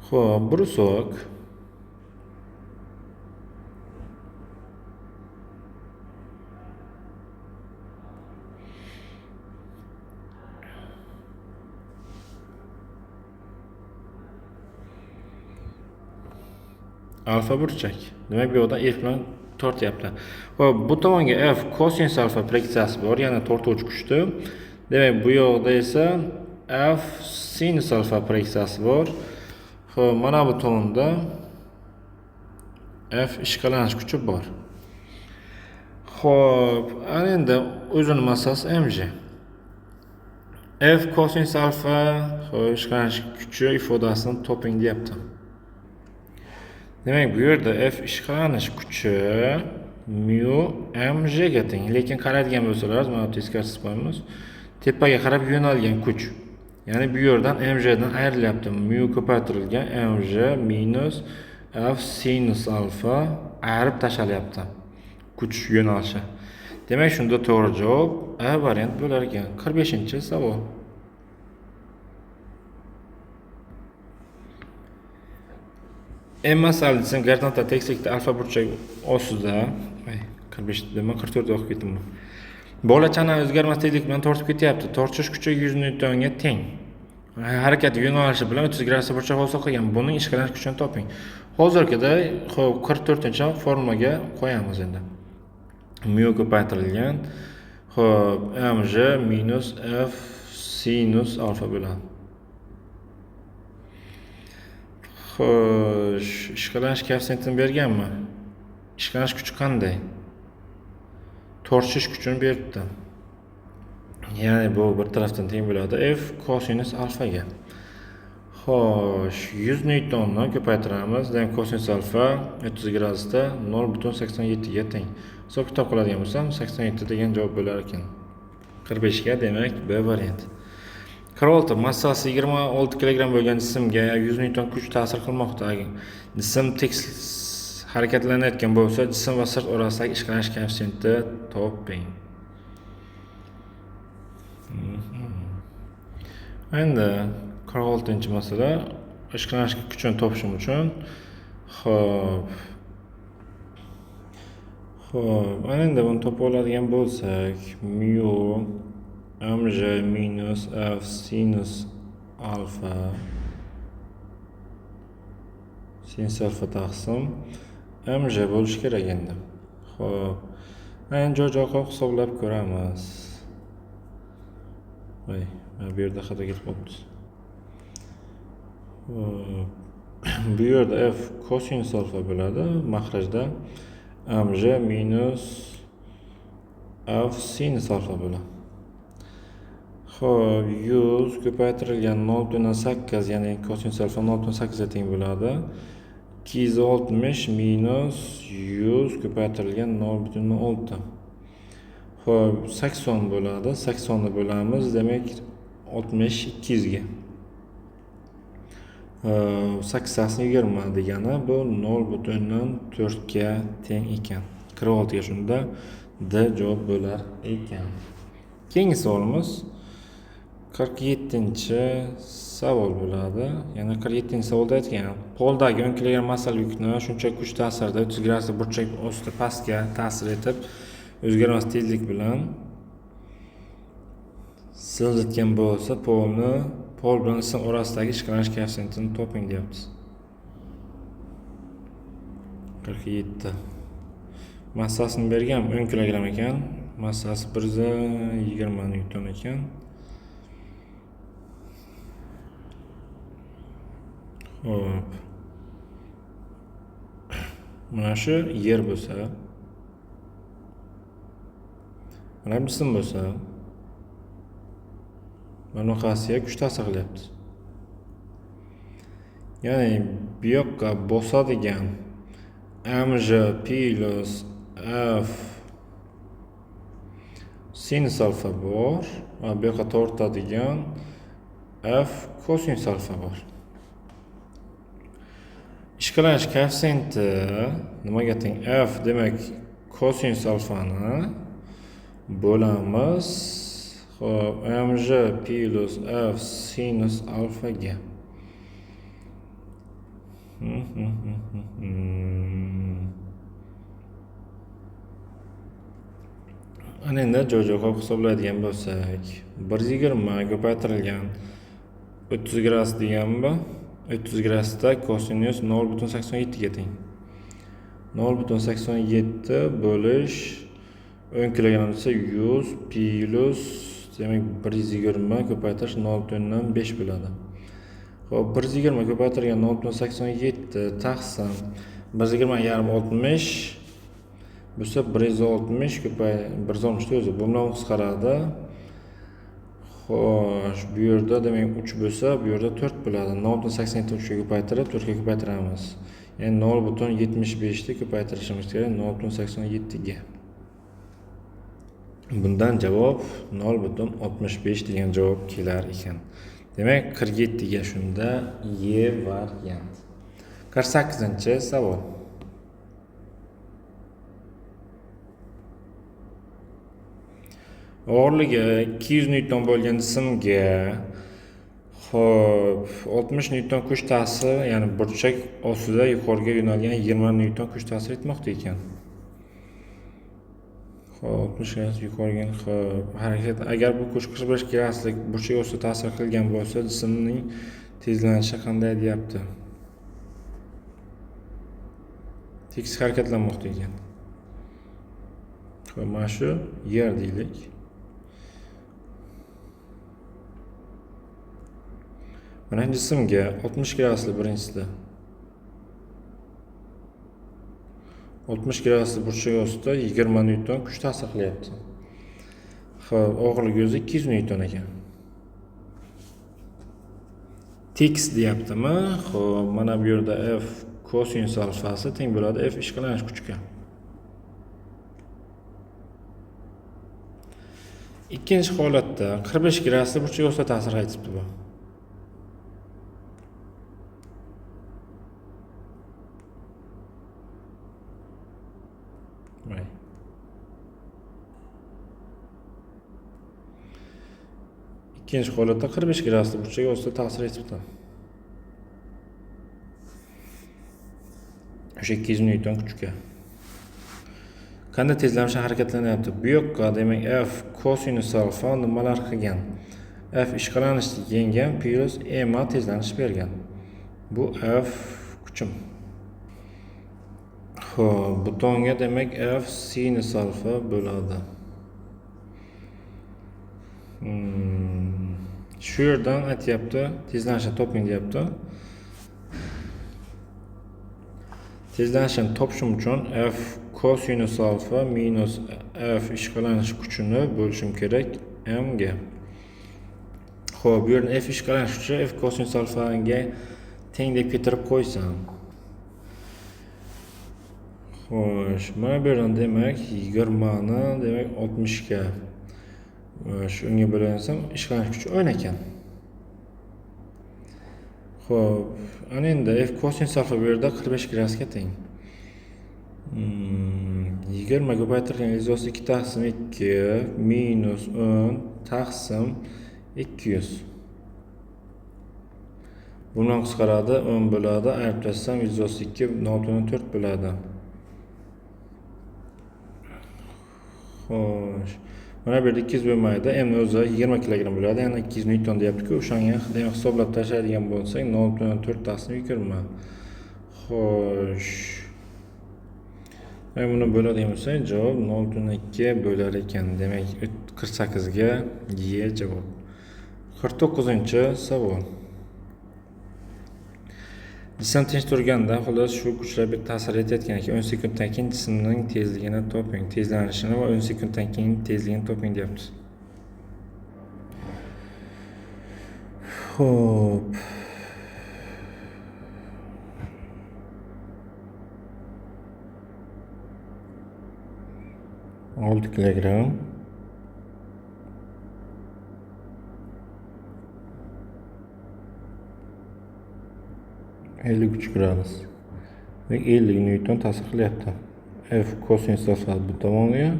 Xo'p, brusok. Alfa burchak. Demak, bu yoqdan F bilan tortyapti. Xo'p, bu tomonga F kosinus alfa proyeksiyasi bor, ya'ni tortuvchi kuchdi. Demak, bu yoqda esa F sinus alfa proyeksiyasi bor. Xo'p, mana bu tomonda F ishqalanish kuchi bor. Xo'p, ana endi o'zini massasi mg. F kosinus alfa, xo'p, ishqalanish kuchi ifodasini toping deyapti. Demak, bu yerda F ishqalanish kuchi mu mg ga teng. Lekin qaraydigan bo'lsalar, mana teskari chizib qo'yamiz. Tepaga qarab yo'nalgan kuch. Ya'ni bu yerdan mg dan ayrilyapti. Mu ko'paytirilgan mg minus f sinus alfa ayirib tashlalyapti. Kuch yo'nalishi. Demak, shunda to'g'ri javob A variant bo'lar ekan. 45-savol. M masal jism gorizontal tekislikda alfa burchak ostida, 45 nima 44 o'qib ketdimmi? Bola chana o'zgarmas tezlik bilan tortib ketyapti. Tortish kuchi 100 newtonga teng. Harakat yo'nalishi bilan 30 gradus burchak hosil qilgan. Buning ishqalanish kuchini toping. Hozirgida xo'p 44-formulaga qo'yamiz endi. Mu ko'paytirilgan xo'p mg minus f sinus alfa bo'ladi. Xo'sh, ishqalanish koeffitsiyentini berganmi? Ishqalanish kuchi qanday? Tortishish kuchini beribdi. Ya'ni bu bir tarafdan teng bo'ladi F kosinus alfaga. Xo'sh, 100 newtonni ko'paytiramiz. Demak, kosinus alfa 30 gradusda 0.87 ga teng. Hisob kitob qiladigan bo'lsam, 87 degan javob bo'lar ekan. 45 ga, demak, B variant. 46. Massasi 26 kg bo'lgan jismga 100 newton kuch ta'sir qilmoqda. Jism tekis harakatlanayotgan bo'lsa, jism va sirt orasidagi ishqalanish koeffitsiyentini toping. Endi 46-masala ishqalanish kuchini topishim uchun xo'p. Xo'p, ana endi buni topib oladigan bo'lsak, mu mj minus f sinus alfa taqsim mj bo'lishi kerak endi. Xo'p, endi joy-joy qo'yib hisoblab ko'ramiz. Voy, bu yerda xato ketib qolibdi. Bu yerda f kosinus alfa bo'ladi, maxrajda mj minus f sinus alfa bo'ladi. Xo'p, 100 ko'paytirilgan 0.8, ya'ni kosinus alfa 0.8 ga teng bo'ladi. 260 minus 100 ko'paytirilgan 0.6. Xo'p, 80 bo'ladi. 80 ni bo'lamiz, demak 60 200 ga. 8 20 degani bu 0.4 ga teng ekan. 46 ga shunda D javob bo'lar ekan. Keyingi savolimiz 47-savol bo'ladi. Ya'ni 47-savolda aytgan, poldagi 10 kilogramm massali yukni shuncha kuch ta'sirida 30 gradusli burchak osti pastga ta'sir etib, o'zgarmas tezlik bilan siljitgan bo'lsa, pol bilan jism orasidagi ishqalanish koeffitsiyentini toping deyapmiz. 47. Massasini bergan 10 kilogramm ekan, massasi 120 nyuton ekan. Xo'p. Mana shu yer bo'lsa, mana jism bo'lsa, bunaqasiga kuch ta'sir qilyapti. Ya'ni bu yoqqa bosadigan mj plus f sinus alfa bor va bu yoqqa tortadigan f kosinus alfa bor. Ishqalanish koeffitsiyenti nimaga teng? F demak kosinus alfani bo'lamiz. Xo'p, mj plus f sinus alfaga. Ana endi joy-joy qo'yib hisoblaydigan bo'lsak, 120 ko'paytirilgan 30 gradus degan bu 30 gradusda kosinus 0.87 ga teng. 0.87 bo'lish 10 kilogramm desa 100 plus demak 120 ko'paytirish 0.5 bo'ladi. Xo'p, 120 ko'paytirilgan 0.87 taqsim 120.5 60 bo'lsa 160 ko'pay 160 o'zi bu bilan qisqaradi. Xo'sh, bu yerda demak 3 bo'lsa, bu yerda 4 bo'ladi. 0.87 3 ga ko'paytirib 4 ga ko'paytiramiz. Ya'ni 0.75 ni ko'paytirishimiz kerak 0.87 ga. Bundan javob 0.65 degan javob kelar ekan. Demak 47 ga shunda E variant. 48-savol. Og'irligi 200 nyuton bo'lgan jismga xo'p 60 nyuton kuch ta'siri, ya'ni burchak ostida yuqoriga yo'nalgan 20 nyuton kuch ta'sir etmoqda ekan. Xo'p, 60 gradus yuqoriga xo'p harakat, agar bu kuch 45 graduslik burchak ostida ta'sir qilgan bo'lsa, jismning tezlanishi qanday deyapti. Tekis harakatlanmoqda ekan. Xo'p, mana shu yer deylik. Mana jismga 60 gradusli birinchisida 60 gradusli burchak ostida 20 nyuton kuch ta'sir qilyapti. Xo'p, og'irligi o'zi 200 nyuton ekan. Tekis deyaptimi? Xo'p, mana bu yerda f kosinus alfasi teng bo'ladi f ishqalanish kuchiga. Ikkinchi holatda 45 gradusli burchak ostida ta'sir etibdi bu. Ikkinchi holatda 45 gradusli burchak ostida ta'sir etibdi. O'sha 200 Newton kuchga. Qanday tezlanishda harakatlanyapti? Bu yoqqa demak F kosinus alfa nimalar qilgan? F ishqalanishni yengan plus ma tezlanish bergan. Bu F kuchim. Xo'p, bu tomonga demak F sinus alfa bo'ladi. Shu yerdan aytyapti, tezlanishni toping deyapti. Tezlanishni topishim uchun F kosinus alfa minus F ishqalanish kuchini bo'lishim kerak m ga. Xo'p, bu yerdan F ishqalanish kuchi F kosinus alfaga teng deb keltirib qo'ysam. Xo'sh, mana bu yerdan demak 20 ni demak 60 ga shunga bo'lansam ishqalanish kuchi 10 ekan. Xo'p, ana endi F kosinus alfa bu yerda 45 gradusga teng. 20 ko'paytirilgan 132 taqsim 2 minus 10 taqsim 200. Bundan qisqaradi, 10 bo'ladi, ayirib taslasam 132 0.4 bo'ladi. Xo'sh, mana bu yerda 200 bo'lmaydi, m o'zi 20 kilogramm bo'ladi, ya'ni 200 Newton deyapti-ku, o'shanga demak hisoblab tashlaydigan bo'lsak 0.4 taqsim 20. Xo'sh. Mana buni bo'ladigan bo'lsak, javob 0.2 bo'lar ekan. Demak, 48 ga Y javob. 49-savol. Jism tinch turganda, xullas shu kuchlar bir ta'sir etayotgan ekan. 10 sekunddan keyin jismning tezligini toping, tezlanishini va 10 sekunddan keyin tezligini toping deyapti. Xo'p. 6 kilogramm. 53 gradus va 50 Newton ta'sir qilyapti. F kosinus alfa bu tomonga,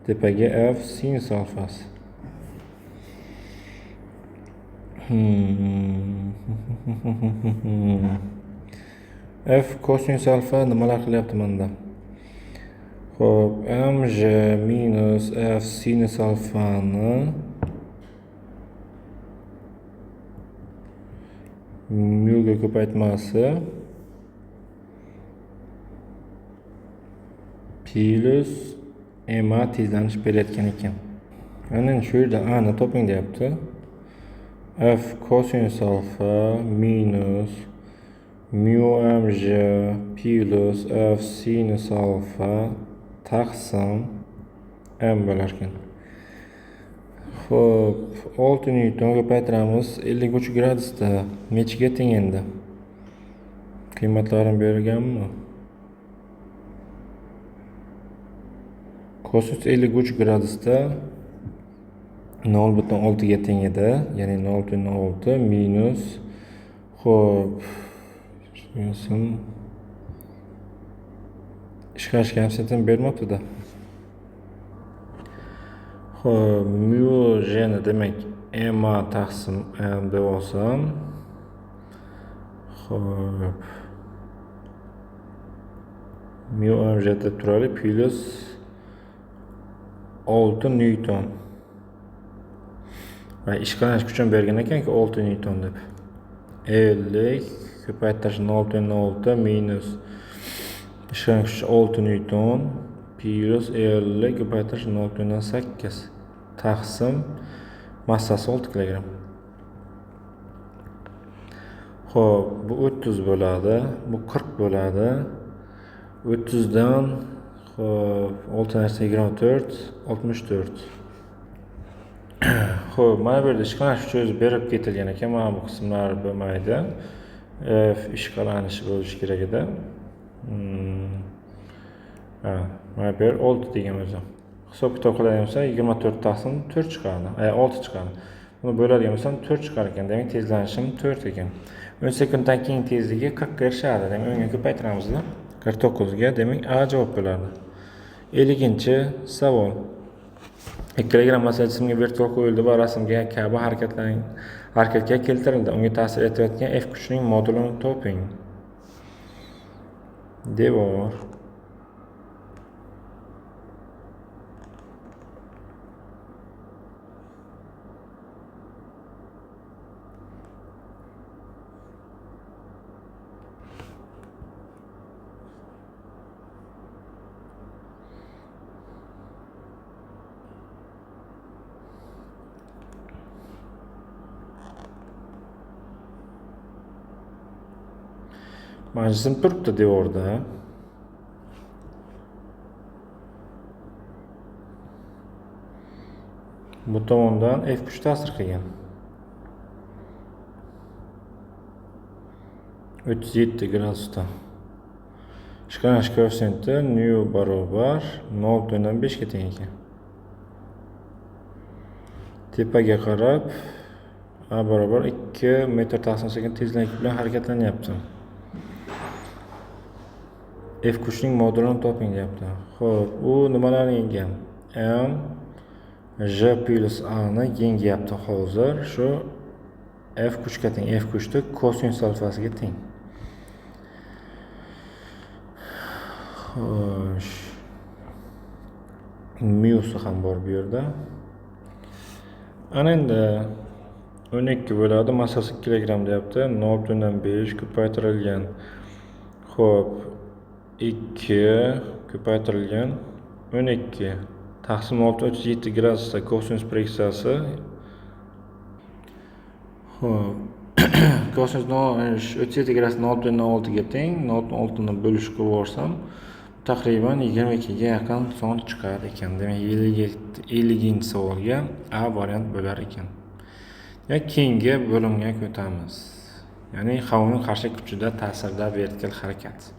tepaga F sinus alfasi. F kosinus alfa nimalar qilyapti menda? Xo'p, mg minus F sinus alfani mu ga ko'paytmasi plus ma tezlanish berayotgan ekan. Ana shu yerda a ni toping deyapti. F kosinus alfa minus mu mg plus F sinus alfa taqsim m bo'lar ekan. Xo'p, 6 Newton ko'paytiramiz 53 gradusda nechiga teng endi? Qiymatlarini berganmi? Kosinus 53 gradusda 0.6 ga teng edi, ya'ni 0.6 minus, xo'p, ishqalash koeffitsiyentini bermabdi-da. Xo'p, mu g ni demak ma taqsim m deb olsam, xo'p, mu m g deb turadi plus 6 Newton. Va ishqalanish kuchini bergan ekanki 6 Newton deb. 50 ko'paytirish 0.6 minus ishqalanish kuchi 6 Newton plus 50 ko'paytirish 0.8 taqsim massasi 6 kilogramm. Xo'p, bu 30 bo'ladi, bu 40 bo'ladi. 30 dan xo'p, 6 narsa 24, 64. Xo'p, mana bu yerda ishqalanish kuchi o'zi berib ketilgan ekan. Mana bu qismlar bo'lmaydi. F ishqalanishi bo'lishi kerak edi. Mana bu yer 6 degan o'zi. Hisob kitob qiladigan bo'lsak 24 taqsim 4 chiqadi. 6 chiqadi. Buni bo'ladigan bo'lsam 4 chiqar ekan. Demak, tezlanishim 4 ekan. 10 sekunddan keyin tezligi 40 ga erishadi. Demak, 10 ga ko'paytiramiz-da. 49 ga, demak, A javob bo'ladi. 50-savol. 2 kilogramm massali jismga vertikal qo'yildi va rasmga kabi harakatga keltirildi. Unga ta'sir etayotgan F kuchining modulini toping. Devor. Jism turibdi devorda. Bu tomondan F kuchi ta'sir qilgan. 37 gradusda. Ishqalanish koeffitsiyenti nu barobar 0.5 ga teng ekan. Tepaga qarab A barobar 2 metr taqsim sekund tezlik bilan harakatlanyapti. F kuchining modulini toping deyapti. Xo'p, u nimalarni yengan? M J plus A ni yengyapti hozir. Shu F kuchga teng. F kuchni kosinus alfasiga teng. Xo'sh. Myusi ham bor bu yerda. Ana endi 12 bo'ladi, massasi 2 kilogramm deyapti. 0.5 ko'paytirilgan. Xo'p, 2 ko'paytirilgan 12 taqsim 637 gradusda kosinus proyeksiyasi. Xo'p, kosinus 37 gradus 0.6 ga teng. 0.6 ni bo'lish qilib yuborsam, taqriban 22 ga yaqin son chiqar ekan. Demak, 50-savolga A variant bo'lar ekan. Ya keyingi bo'limga o'tamiz. Ya'ni havoning qarshi kuchida ta'sirda vertikal harakat.